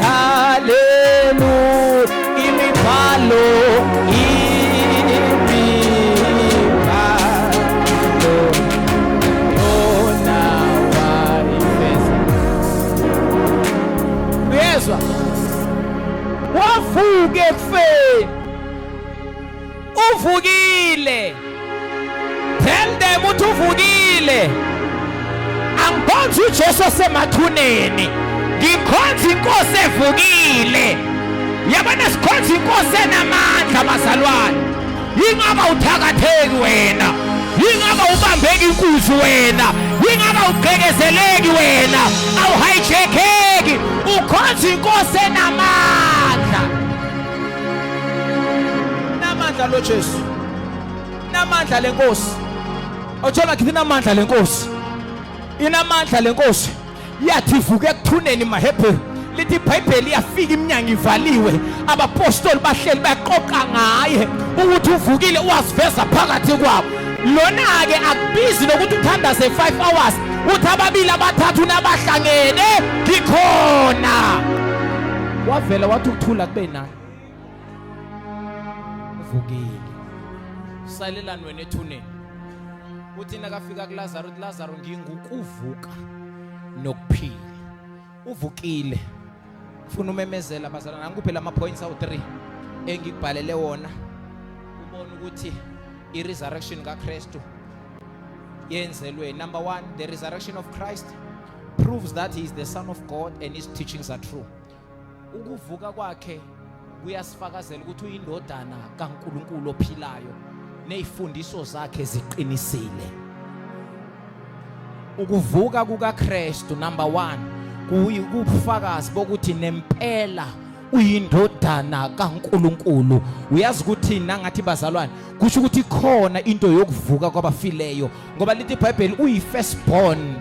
Speaker 1: haleluya imibhalo imibhalo yona wayifeza. Uyezwa, wavuka ekufeni, uvukile. Tell them uthi uvukile. Angikhonzi uJesu osemathuneni, ngikhonza inkosi evukile. Yabona, sikhonza inkosi enamandla bazalwane. Yingaba uthakatheki wena, yingaba ubambeki inkuzi wena, yingaba ugqekezeleki wena, awuhijackeki. Ukhonza inkosi enamandla. Namandla lo Jesu, namandla lenkosi. Othola ngithi inamandla lenkosi, inamandla lenkosi. Yathi ivuka ekuthuneni maHebheru, lithi iBhayibheli yafika iminyango ivaliwe, abapostoli bahleli baqoqa ngaye ukuthi uvukile, waziveza phakathi kwabo. Lona-ke akubizi nokuthi uthandaze 5 hours, uthi ababili abathathu nabahlangene ngikhona. Wavela wathi ukuthula kube naye. Uvukile. Salelani wena ethuneni. Uthi nakafika kuLazaro, uthi Lazaro, ngingukuvuka nokuphila. Uvukile. Ufuna umemezela bazalwane, angikuphe lama points awu3 engikubhalele wona ubone ukuthi i-resurrection kaKristu yenzelwe. Number 1, the resurrection of Christ proves that he is the son of God and his teachings are true. Ukuvuka kwakhe kuyasifakazela ukuthi uyindodana kaNkuluNkulu ophilayo nezifundiso zakhe ziqinisile. Ukuvuka kukaKristu, number 1, kuyikubufakazi bokuthi nempela uyindodana kaNkuluNkulu. Uyazi ukuthi nangathi bazalwane, kusho ukuthi khona into yokuvuka kwabafileyo, ngoba lithi iBhayibheli uyi firstborn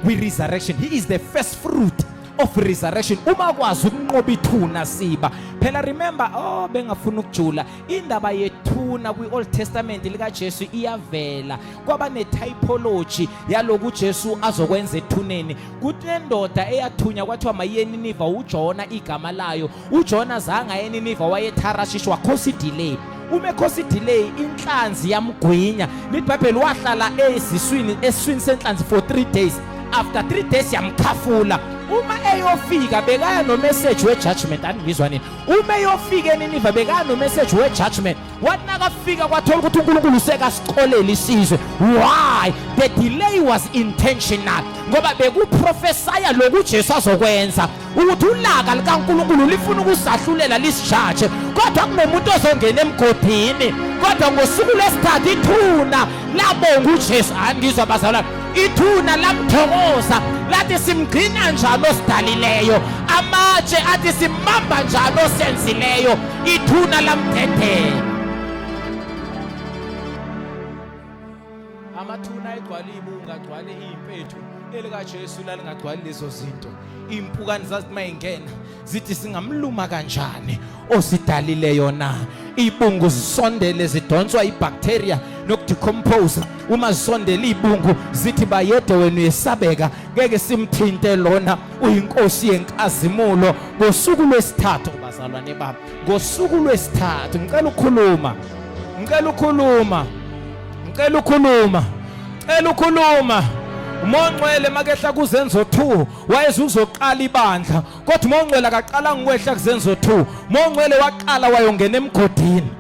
Speaker 1: kwi resurrection. He is the first fruit of resurrection. Uma kwazi ukunqoba ithuna siba phela, remember, oh, bengafuna ukujula indaba yethuna kwi Old Testament lika Jesu iyavela, kwaba ne typology yaloku Jesu azokwenza ethuneni. Kunendoda eyathunya kwathiwa mayiye eNiniva, uJona igama layo. uJona zange aye eNiniva, wayeTharashish, wakhosa idelay. Uma ekhosa idelay, inhlanzi yamgwinya. Lithi iBhayibheli wahlala esiswini senhlanzi for 3 days. After 3 days yamkhafula. Uma eyofika bekaya no message we judgment, aningizwa nini? Uma eyofika eNiniva bekaya no message we judgment. Wathi nakafika kwathola ukuthi uNkulunkulu usekasixolela isizwe. Why? The delay was intentional, ngoba bekuprofesaya lokhu uJesu azokwenza, ukuthi ulaka likaNkulunkulu lifuna ukusahlulela lisijaje, kodwa kunomuntu ozongena emgodini. Kodwa ngosuku lwesithathu ithuna labonga uJesu. Angizwa bazalwane, ithuna lamthokoza, lathi simgcina njani osidalileyo, amatshe athi simbamba njani osenzileyo. Ithuna lamdedela. Amathuna ayegcwala ibunga, agcwale iy'mpethu. Elikajesu lalingagcwali lezo zinto. Iy'mpukane zazithi uma ingena zithi singamluma kanjani osidalileyo na? Ibungu zisondele, zidonswa ibacteria nokudecompose. Uma zisondele ibungu zithi bayede wena uyesabeka, ngeke simthinte lona, uyinkosi yenkazimulo. Ngosuku lwesithathu bazalwane bami, ngosuku lwesithathu, ngicela ukukhuluma, ngicela ukukhuluma, ngicela ukukhuluma, ngicela ukukhuluma. Umoya makehla kuzenzo 2 wayeze uzoqala ibandla, kodwa uMoya oNgcwele akaqalanga ukwehla kuzenzo 2. Umoya oNgcwele waqala wayongena emgodini.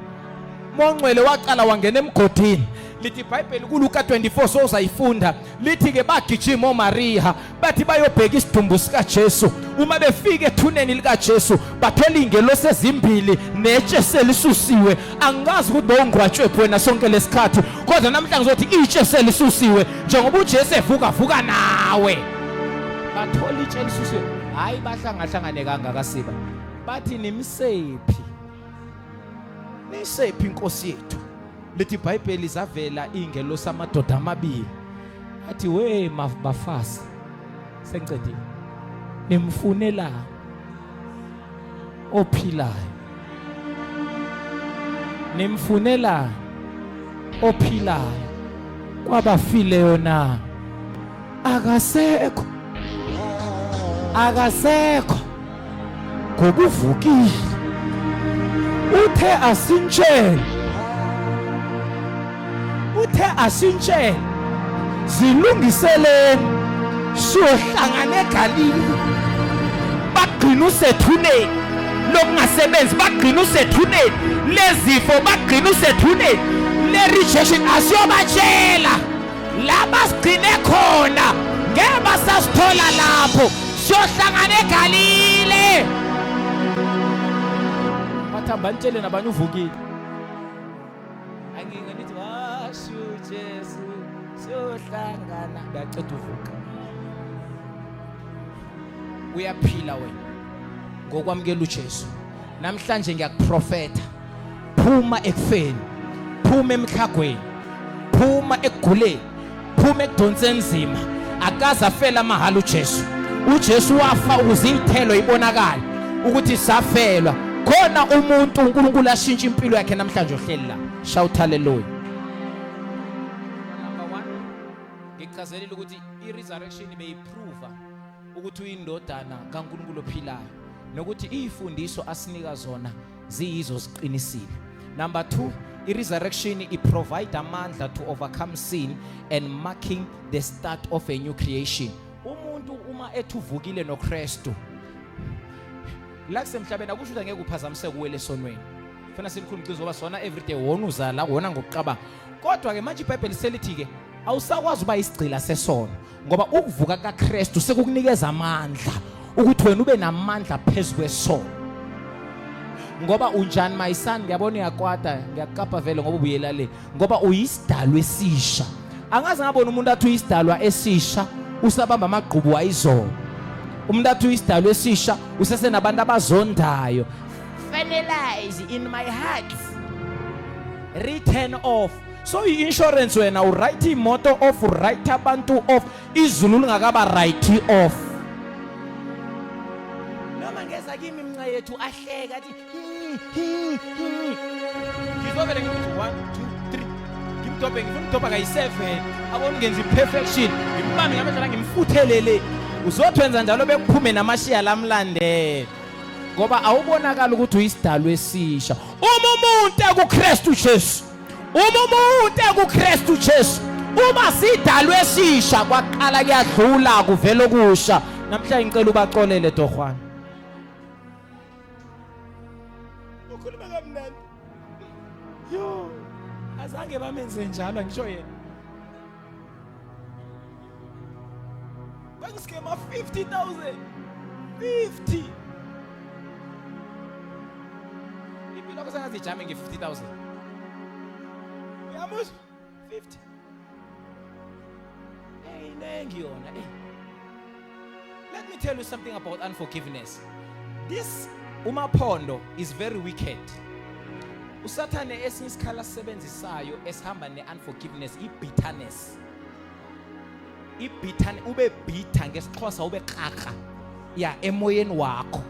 Speaker 1: Umoya oNgcwele waqala wangena emgodini. Lithi iBhayibheli kuLuka 24, sozayifunda, lithi ke bagijima oMaria bathi bayobheka isidumbu sikaJesu. Uma befika ethuneni likaJesu bathola ingelosi ezimbili netshe selisusiwe. Angikazi ukuthi bowungqwatshwe wena sonke lesikhathi, kodwa namhlanje ngizothi itshe selisusiwe. Njengoba uJesu evuka, vuka nawe. Bathola itshe lisusiwe. Hayi, bahlangahlangane kangaka siba, bathi nimsephi, nisephi inkosi yethu? Lithi iBhayibheli zavela ingelosi amadoda amabili, athi we bafazi, sengicedile, nimfunela ophilayo, nimfunela ophilayo kwabafileyo na? Akasekho, akasekho, ngokuvukile. Uthe asintshele, uthe asintshele, zilungiseleni siyohlangana eGalili. Bagcina usethuneni lokungasebenzi, bagcina usethuneni lezifo, bagcina usethuneni le-rejection. Asiyobatshela la basigcine khona, ngeke basasithola lapho, siyohlangana eGalile. Bathi hamba nitshele nabanye uvukile. Anginge nithi washo Jesu siyohlangana, uyaceda uvuka, uyaphila wena ngokwamukela uJesu. Namhlanje ngiyakuprofetha, phuma ekufeni, phuma emhlagweni, phuma ekuguleni, phuma ekudonseni nzima. Akaze afela amahhala uJesu. UJesu wafa ukuze iy'thelo ibonakale ukuthi safelwa khona umuntu. uNkulunkulu ashintshe impilo yakhe namhlanje ohleli la. Shout hallelujah. Number 1, ngichazelile ukuthi i-resurrection beyiprova ukuthi uyindodana kaNkulunkulu ophilayo, nokuthi izifundiso asinika zona ziyizo, ziqinisile. Number 2, i-resurrection i-provide amandla to overcome sin and marking the start of a new creation. Umuntu uma ethi uvukile noKristu la kusemhlabeni, akusho ukuthi angeke uphazamiseke uwele esonweni. Funa silikhuluma iqiniso, ngoba sona everyday wona uzala wona ngokucabanga. Kodwa ke manje iBhayibheli selithi ke awusakwazi uba isigcila sesono, ngoba ukuvuka kaKristu sekukunikeza amandla ukuthi wena ube namandla phezu kwesono. Ngoba unjani mayisani? Ngiyabona uyakwata, ngiyakukapa vele ngoba ubuyela le, ngoba uyisidalwa esisha. Angaze ngabona umuntu athi uyisidalwa esisha usabamba amagqubu wayizolo. Umuntu athi uyisidalwa esisha usesenabantu abazondayo. Finalize in my heart, written off. So i-insurance wena u-write imoto off, u-write abantu off, izulu lingakaba write off. Noma ngeza kimi mnca yethu ahleka athi hi hi hi, ngizovele ngithi 1 2 3, ngimdobhe, ngifuna ukudobha kayi-7, abona ngenza i-perfection, ngimbambe ngamandla, ngimfuthelele. Uzothi wenza njalo bekuphume namashiya lamlandela, ngoba awubonakala ukuthi uyisidalwa esisha. Uma umuntu ekuKristu Jesu, uma umuntu ekuKristu Jesu, uma sidalwe esisha, kwaqala kuyadlula, kuvela okusha. Namhlanje ngicela ubaxolele torhwana. Ukhuluma kamnandi. Yo, azange bamenze njalo ngisho yena. Bangiskema 50,000. 50. Impilo yakho sengaze ijame nge-50,000. Uyamuzwa? 50. Hey, inengi yona. Hey. Let me tell you something about unforgiveness. This umaphondo is very wicked. Usathane esinye isikhala asisebenzisayo esihamba ne-unforgiveness i-bitterness. I-bitterness ube bitter ngesiXhosa ube krakra. Ya emoyeni wakho.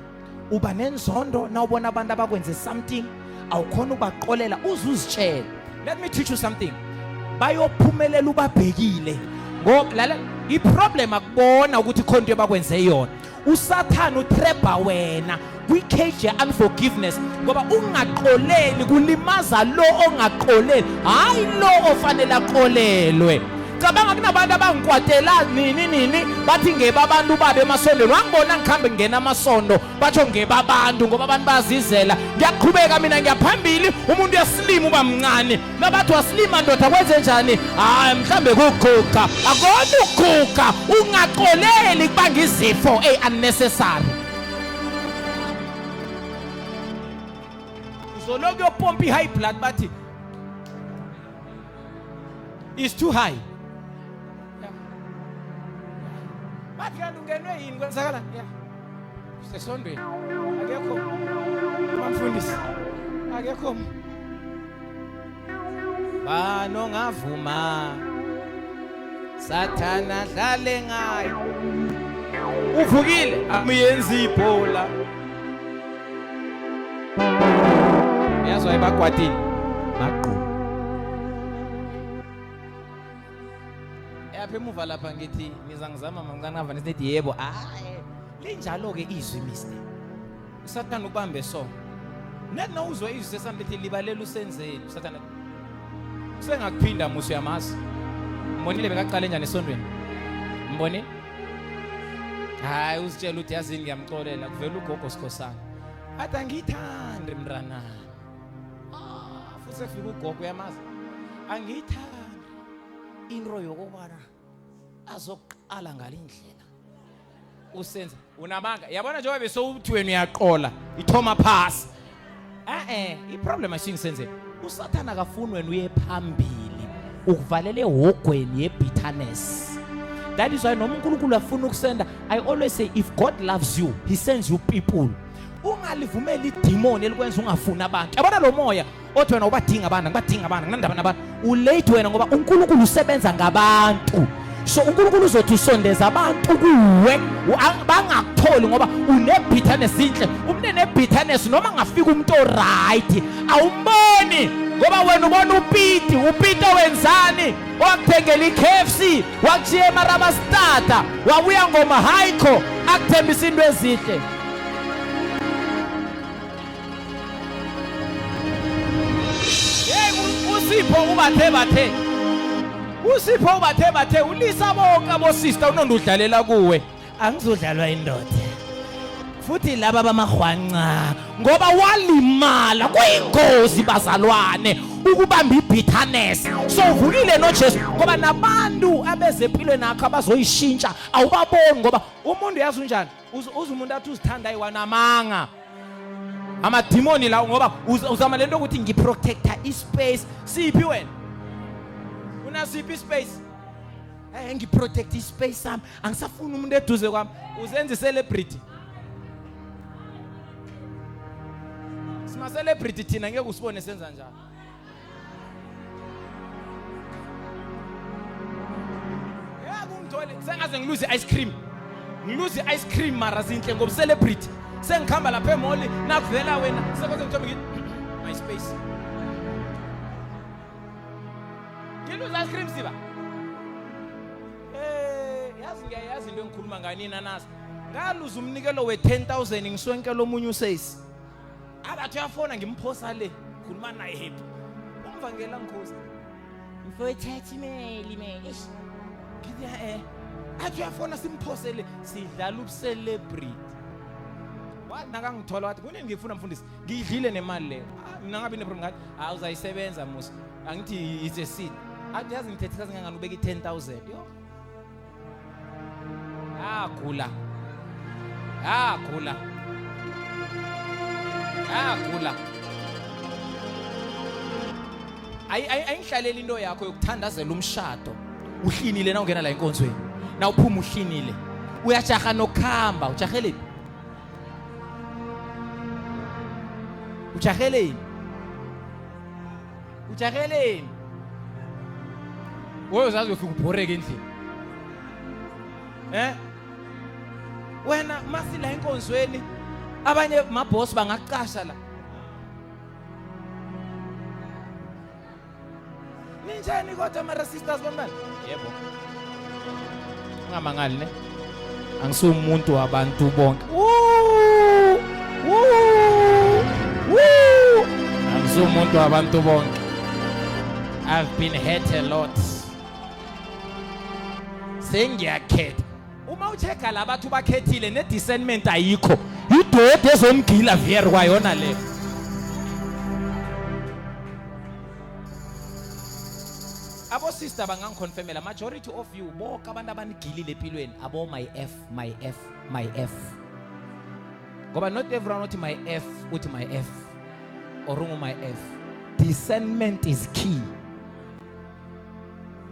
Speaker 1: Uba nenzondo nawubona abantu abakwenze something awukhona ubaqolela uze uzitshele. Let me teach you something. Bayophumelela ubabhekile. Ngoba lalela iproblem akubona ukuthi khona into ebakwenze yona. Usathane utreba wena kwi-cage ye-unforgiveness ngoba ungaxoleli kulimaza lo ongaxoleli hhayi lo ofanele axolelwe cabanga kunabantu abangikwatela nini nini bathi ngeba abantu babe emasondweni wangibona ngikhambe ngingena amasondo batsho ngeba abantu ngoba abantu bayazizela ngiyaqhubeka mina ngiyaphambili umuntu uyasilima uba mncane nabathi wasilima ndoda kwenze njani hayi mhlambe kuguga akona ukuguga ungaxoleli kubanga izifo ey unnecessary uzoloku yopompa i-high blood bathi is too high bathi kanti ungenwe yini kwenzakala yeah sesondweni akekho mamfundisi akekho bani ongavuma sathana dlale ngayo uvukile amuyenzi ibhola uyazwa ebagwadini bagquma yapha emuva lapha ngithi niza ngizama mamncane ngavane sithi yebo hayi linjalo-ke izwi mister usathane ubambe so net nawuzwa izwi sesami lithi libalela usenzeni usathane usengakuphinda musi uyamazi mbonile bekaqale njani esondweni mbonile hayi uzitshela ukuthi yazini ngiyamxolela kuvela ugogo sikhosana athi angiyithandi mntana ah futhi sekufika ugogo uyamazi angiyithandi into yokobana azoqala ngalindlela usenza unamanga yabona njengoba besowuthi wena uyaqola ithoma phasi eh iproblem asingisenze usathana akafuni wena uye phambili ukuvalele ehogweni yebitterness that is why noma uNkulunkulu afuna ukusenda i always say if God loves you he sends you people ungalivumeli idemon elikwenza ungafuni abantu yabona lo moya othi wena ubadinga abantu ngibadinga abantu nginandaba nabantu ulate wena ngoba uNkulunkulu usebenza ngabantu so uNkulunkulu uzothi usondeza abantu kuwe bangakutholi ngoba une-bitterness inhle umuntu ene-bitterness noma ngafika umuntu oright awumboni ngoba wena ubona upiti upiti owenzani wakuthengela i-KFC wakushiya emarabastata wabuya ngomahayikho akuthembisa into ezihle Hey uSipho ubathe bathe. USipho ubathe bathe ulisa bonke abo sister unondo udlalela kuwe. Angizodlalwa indoda. Futhi laba bamahwanca ngoba walimala kuyingozi bazalwane ukubamba ibitterness. So uvukile noJesu ngoba nabantu abezempilweni nakho abazoyishintsha awubaboni ngoba umuntu yazi unjani uze umuntu athi uzithanda ayiwanamanga amadimoni lawo ngoba uzama lento ukuthi ngiprotecta ispace siphi wena unasiphi ispace eh ngiprotect ispace sami angisafuni umuntu eduze kwami uzenza celebrity sima celebrity thina ngeke usibone senza njalo Ngithole sengaze ngiluze ice cream. Ngiluze ice cream mara zinhle ngoba celebrity. Sengikhamba lapha emall nakuvela wena sekwaze ngithome ngithi my space. Ngiluze ice cream siba. Eh yazi ngiyayazi into engikhuluma ngayo nina nazi. Ngaluza umnikelo we-10000 ngiswenkela omunye usesi. Abathi uyafona ngimphosa le. Khuluma naye happy. Umvangela ngikhosi. Mfowethu imeli me. Eish. Ngithi eh. Athi uyafona simphosele sidlala ubucelebrity. Wathi nakangithola wathi kunini ngifuna mfundisi ngiyidlile nemali leyo. Ah, mina ngabe neproblem ngathi ah uzayisebenza musa. Angithi it's a seed. Athi yazi ngithethe kangangani ubeka i-10000. Yo. Yagula. Yagula. Yagula. Ayingihlaleli into yakho yokuthandazela umshado. Uhlinile na ungena la enkonzweni. Na uphuma uhlinile. Uyajaha nokuhamba, ujaheleni. Ujaheleni. Ujaheleni. Wewe uzazi uyofika ubhoreke endlini. Eh? Wena masila enkonzweni abanye maboss bangakuqasha la. Ninjani kodwa mara sisters bambani? Yebo. Ungamangali ne? Angisumuntu wabantu bonke. Woo! Woo! Woo! Angisumuntu wabantu bonke. I've been hurt a lot. Sengiyakhetha. Uma uchecka labathu bakhethile ne discernment ayikho. Idodi ezomgila vier kwayona le. Abo sister bangangiconfirmela majority of you bonke abantu abanigilile empilweni abo my F my F my F. Ngoba not everyone uthi my F uthi my F or ungu my F. Discernment is key.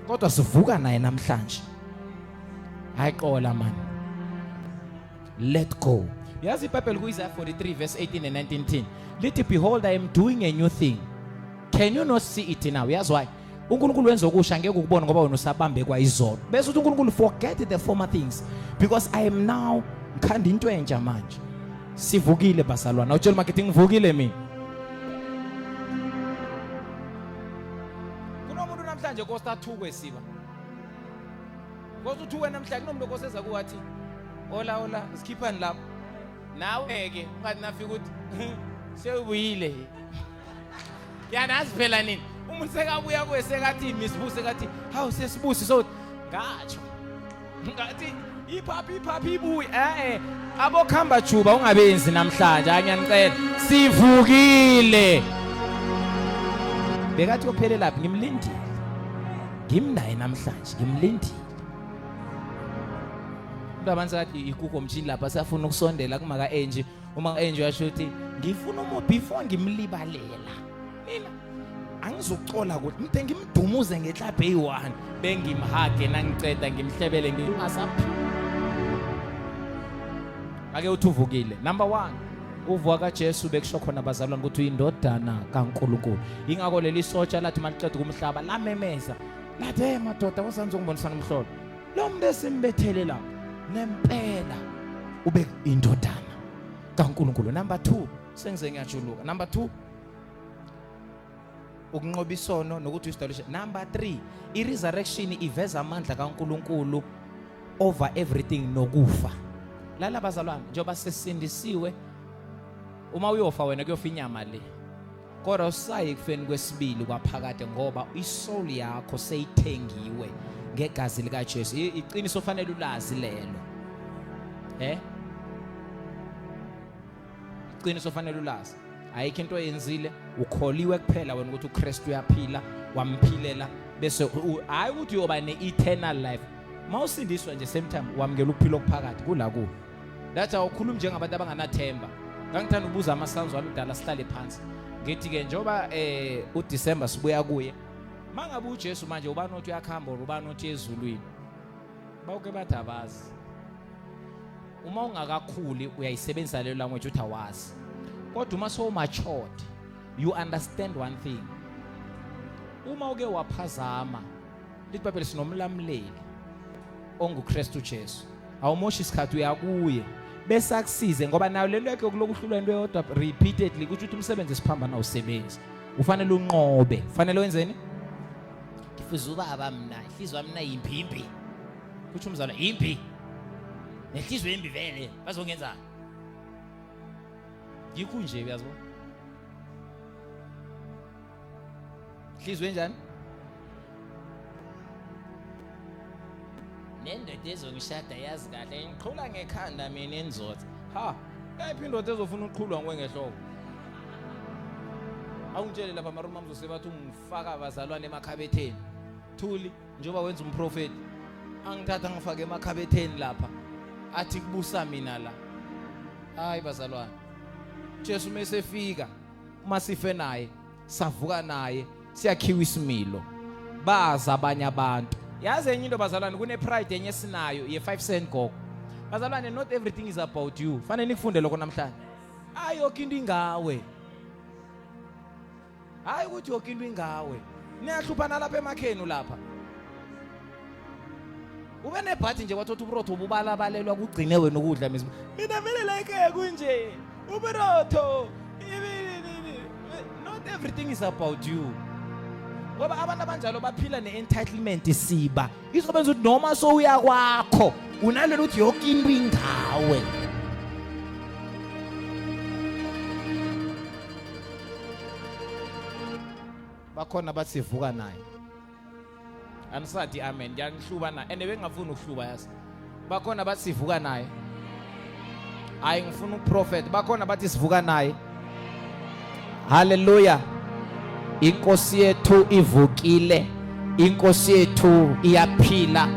Speaker 1: Kodwa sivuka naye namhlanje. Hayi qola man. Let go. Yazi iBhayibheli ku-Isaiah 43 verse 18 and 19 lithi behold I am doing a new thing. Can you not see it now? Yazi why? uNkulunkulu wenza okusha ngeke ukubone ngoba wena usabambe kwayizolo. Bese uthi uNkulunkulu forget the former things because I am now ngikhanda into entsha manje. Sivukile bazalwana. Utshela makithi ngivukile mina. Kunomuntu namhlanje kosta athukwe siba. Kosta uthukwe namhlanje kunomuntu okoseza kuwathi hola hola sikhiphani lapho. Nawe ke ungathi nafika uthi sewubuyile. Yanazi phela nini? Umuntu sekabuya kuwe sekathi misibuse sekathi hawu sesibusi so ngatsho. Ngathi iphaphi iphaphi ibuye eh eh abokhamba juba ungabenzi namhlanje angiyanicela sivukile. Bekathi uyophelelaphi ngimlindile. Ngimnaye namhlanje ngimlindile. Umuntu abantu athi ikuko mjini lapha siyafuna ukusondela kumaka Angie uma Angie uyasho ukuthi ngifuna umu before ngimlibalela mina angizukucola ukuthi ngide ngimdumuze ngeklabhu eyi-one bengimhage nangiceda ngimhlebele ngingasaphi ake uthi uvukile number one uvuka kaJesu bekusho khona bazalwane ukuthi uyindodana kaNkulunkulu ingakho leli sotsha lathi maliqeda kumhlaba lamemeza lathi hey madoda wozanze ungibonisana umhlolo lo muntu esimbethele lapho nempela ube indodana kaNkulunkulu number 2 sengize ngiyajuluka number 2 ukunqoba isono nokuthi uyisidalwe number 3 i-resurrection iveza amandla kaNkulunkulu over everything nokufa lala bazalwane njengoba sesindisiwe uma uyofa wena kuyofa inyama le kodwa usayi ekufeni kwesibili kwaphakade ngoba isoul yakho seyithengiwe ngegazi likaJesu iqiniso fanele ulazi lelo eh iqiniso fanele ulazi ayikho into oyenzile ukholiwe kuphela wena ukuthi uKristu uyaphila wamphilela bese hayi ukuthi uyoba ne-eternal life mawusindiswa nje same time wamukela ukuphila okuphakathi kula kuwe That's awukhulumi njengabantu abanganathemba. Ngangithanda ukubuza ama-sons wami kudala sihlale phansi. Ngithi ke njengoba eh uDecember sibuya kuye. Mangabe uJesu manje ubani othi uyakhamba or ubani othi ezulwini. Bawuke bathi abazi. Uma ungakakhuli uyayisebenzisa leyo language uthi awazi. Kodwa uma so matured you understand one thing. Uma uke waphazama lithi iBhayibheli sinomlamuleli onguKristu Jesu. Awumoshi isikhathi uyakuye bese akusize ngoba nayo lento yakhe yokuloku uhlulwa into eyodwa repeatedly kusho ukuthi umsebenzi esiphambana awusebenzi. Ufanele unqobe. Ufanele wenzeni? Ngifuza ubaba mina, inhliziyo yami nayimpimpi. Kusho umzala impi. Nenhliziyo embi vele bazongenzani? Yikho nje uyazibona. Inhliziyo enjani? Indoda ezongishada yazi kahle ngiqhula ngekhanda mina inzotha. Ha, yayiphi indoda ezofuna ukuqhulwa nguwe ngehloko? Awungitshele lapha marumu amzose bathi ungifaka abazalwane emakhabetheni. Thuli njengoba wenza umprofeti angithatha ngifake emakhabetheni lapha athi kubusa mina la. Hayi bazalwane. Jesu mesefika uma sife naye savuka naye siyakhiwa isimilo baza abanye abantu yazi enye into bazalwane kune pride enye esinayo ye 5 cent gogo bazalwane not everything is about you fanele nikufunde lokho namhlanje hayi yonke into ingawe hayi ukuthi yonke into ingawe niyahluphana lapha emakhenu lapha ube nebhathi nje wathatha uburotho ububalabalelwa kugcine wena ukudla mina mina vele la ekhaya kunje uburotho not everything is about you ngoba abantu abanjalo baphila ne-entitlement siba izobenza ukuthi noma sowuya kwakho unalelo ukuthi yonke into ingawe bakhona bathi sivuka naye anisathi amen ngiyanihluba na and bengingafuni ukuhluba yazi bakhona bathi sivuka naye hayi ngifuna uprofet bakhona bathi sivuka naye haleluya inkosi yethu ivukile inkosi yethu iyaphila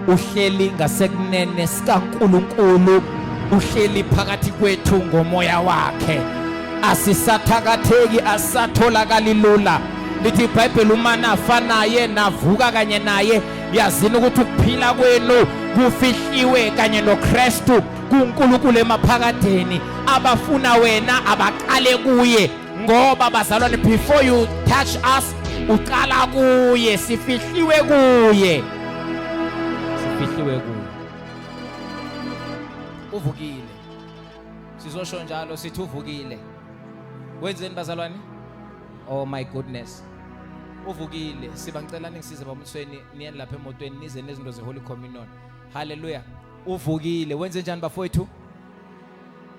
Speaker 1: uhleli ngasekunene sikaNkuluNkulu uhleli phakathi kwethu ngomoya wakhe asisathakatheki asatholakali lula lithi iBhayibheli uma nafa naye navuka kanye naye yazini ukuthi ukuphila kwenu kufihliwe kanye noKristu kuNkulunkulu emaphakadeni abafuna wena abaqale kuye ngoba bazalwane before you touch us uqala kuye sifihliwe kuye sifihliwe kuye uvukile sizosho njalo sithi uvukile wenzeni bazalwane oh my goodness uvukile siba ngicela ningisize bamthweni niyeni lapha emotweni nize nezinto ze-holy communion haleluya uvukile wenze njani bafowethu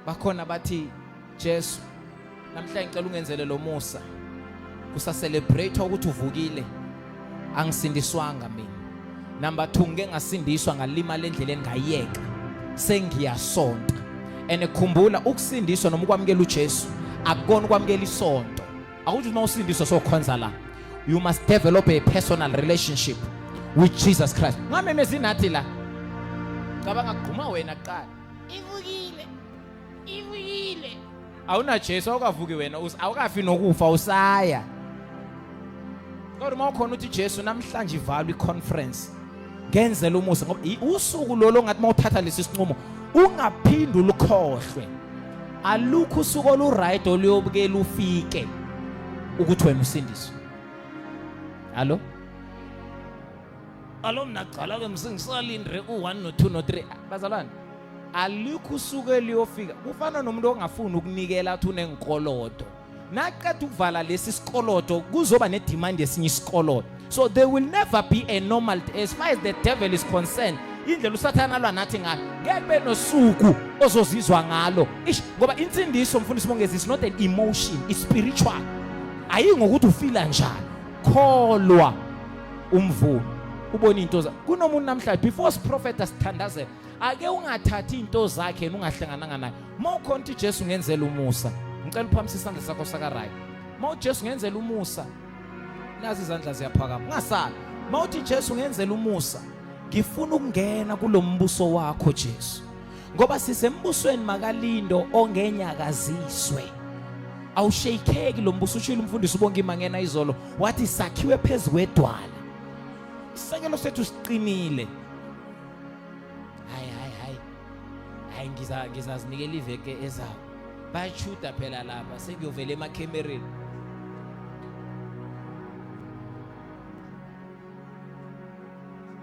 Speaker 1: bakhona bathi Jesu namhlanje ngicela ungenzele lo musa kusa celebrate ukuthi uvukile angisindiswanga mina number 2 ngike ngasindiswa ngalimala endleleni ngayeka sengiyasonta and khumbula ukusindiswa noma ukwamukela uJesu akukona ukwamukela isonto akuthi uma usindiswa sokhonza la you must develop a personal relationship with Jesus Christ ngamemezi nathi la cabanga kugquma wena kuqala ivukile ivukile awuna Jesu awukavuki wena awukafi nokufa usaya kodwa uma ukhona uthi Jesu namhlanje ivalwa iconference ngenzela umusa ngoba usuku lolo ngathi mawuthatha lesi sinqumo ungaphindi ulukhohlwe alukho usuku oluright oluyobukela ufike ukuthi wena usindiswe hallo alo mina gcwala ke msingisalindre u1 no2 no3 bazalwane alikho usuku eliyofika kufana nomuntu ongafuni ukunikela athi unenkolodo naqeda ukuvala lesi sikolodo kuzoba nedemand yesinye isikolodo so there will never be a normal as far as the devil is concerned indlela usathana alwa nathi ngayo ngeke kube nosuku ozozizwa ngalo ish ngoba insindiso mfundisi Mongezi is not an emotion it's spiritual ayingokuthi ufila njani kholwa umvumo ubona into zakhe kunomuntu namhlanje before siprofeta sithandazela ake ungathathi into zakhe yena ungahlangananga naye uma ukhona ukuthi Jesu ngenzela umusa ngicela uphamise isandla sakho saka right uma uJesu ngenzela umusa nazi izandla ziyaphakama ungasali uma uthi Jesu ngenzela umusa ngifuna ukungena kulombuso wakho Jesu ngoba sisembusweni makalindo ongenyakaziswe awushakeki lo mbuso ushilo umfundisi ubonke imangena izolo wathi sakhiwe phezu kwedwala isekelo sethu siqinile hayi hayi hayi hayi ngiza ngizazinikela iveke ezayo bayashuda phela lapha sengiyovela emakhemereni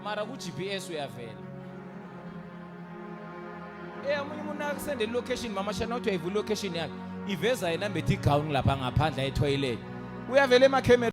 Speaker 1: mara ku-GPS uyavela Eh omunye umuntu akusendela ilocation mama shana uthi uyayivula ilocation yakhe iveza yena mbethe igown lapha ngaphandle etoilet uyavela emakhemereni.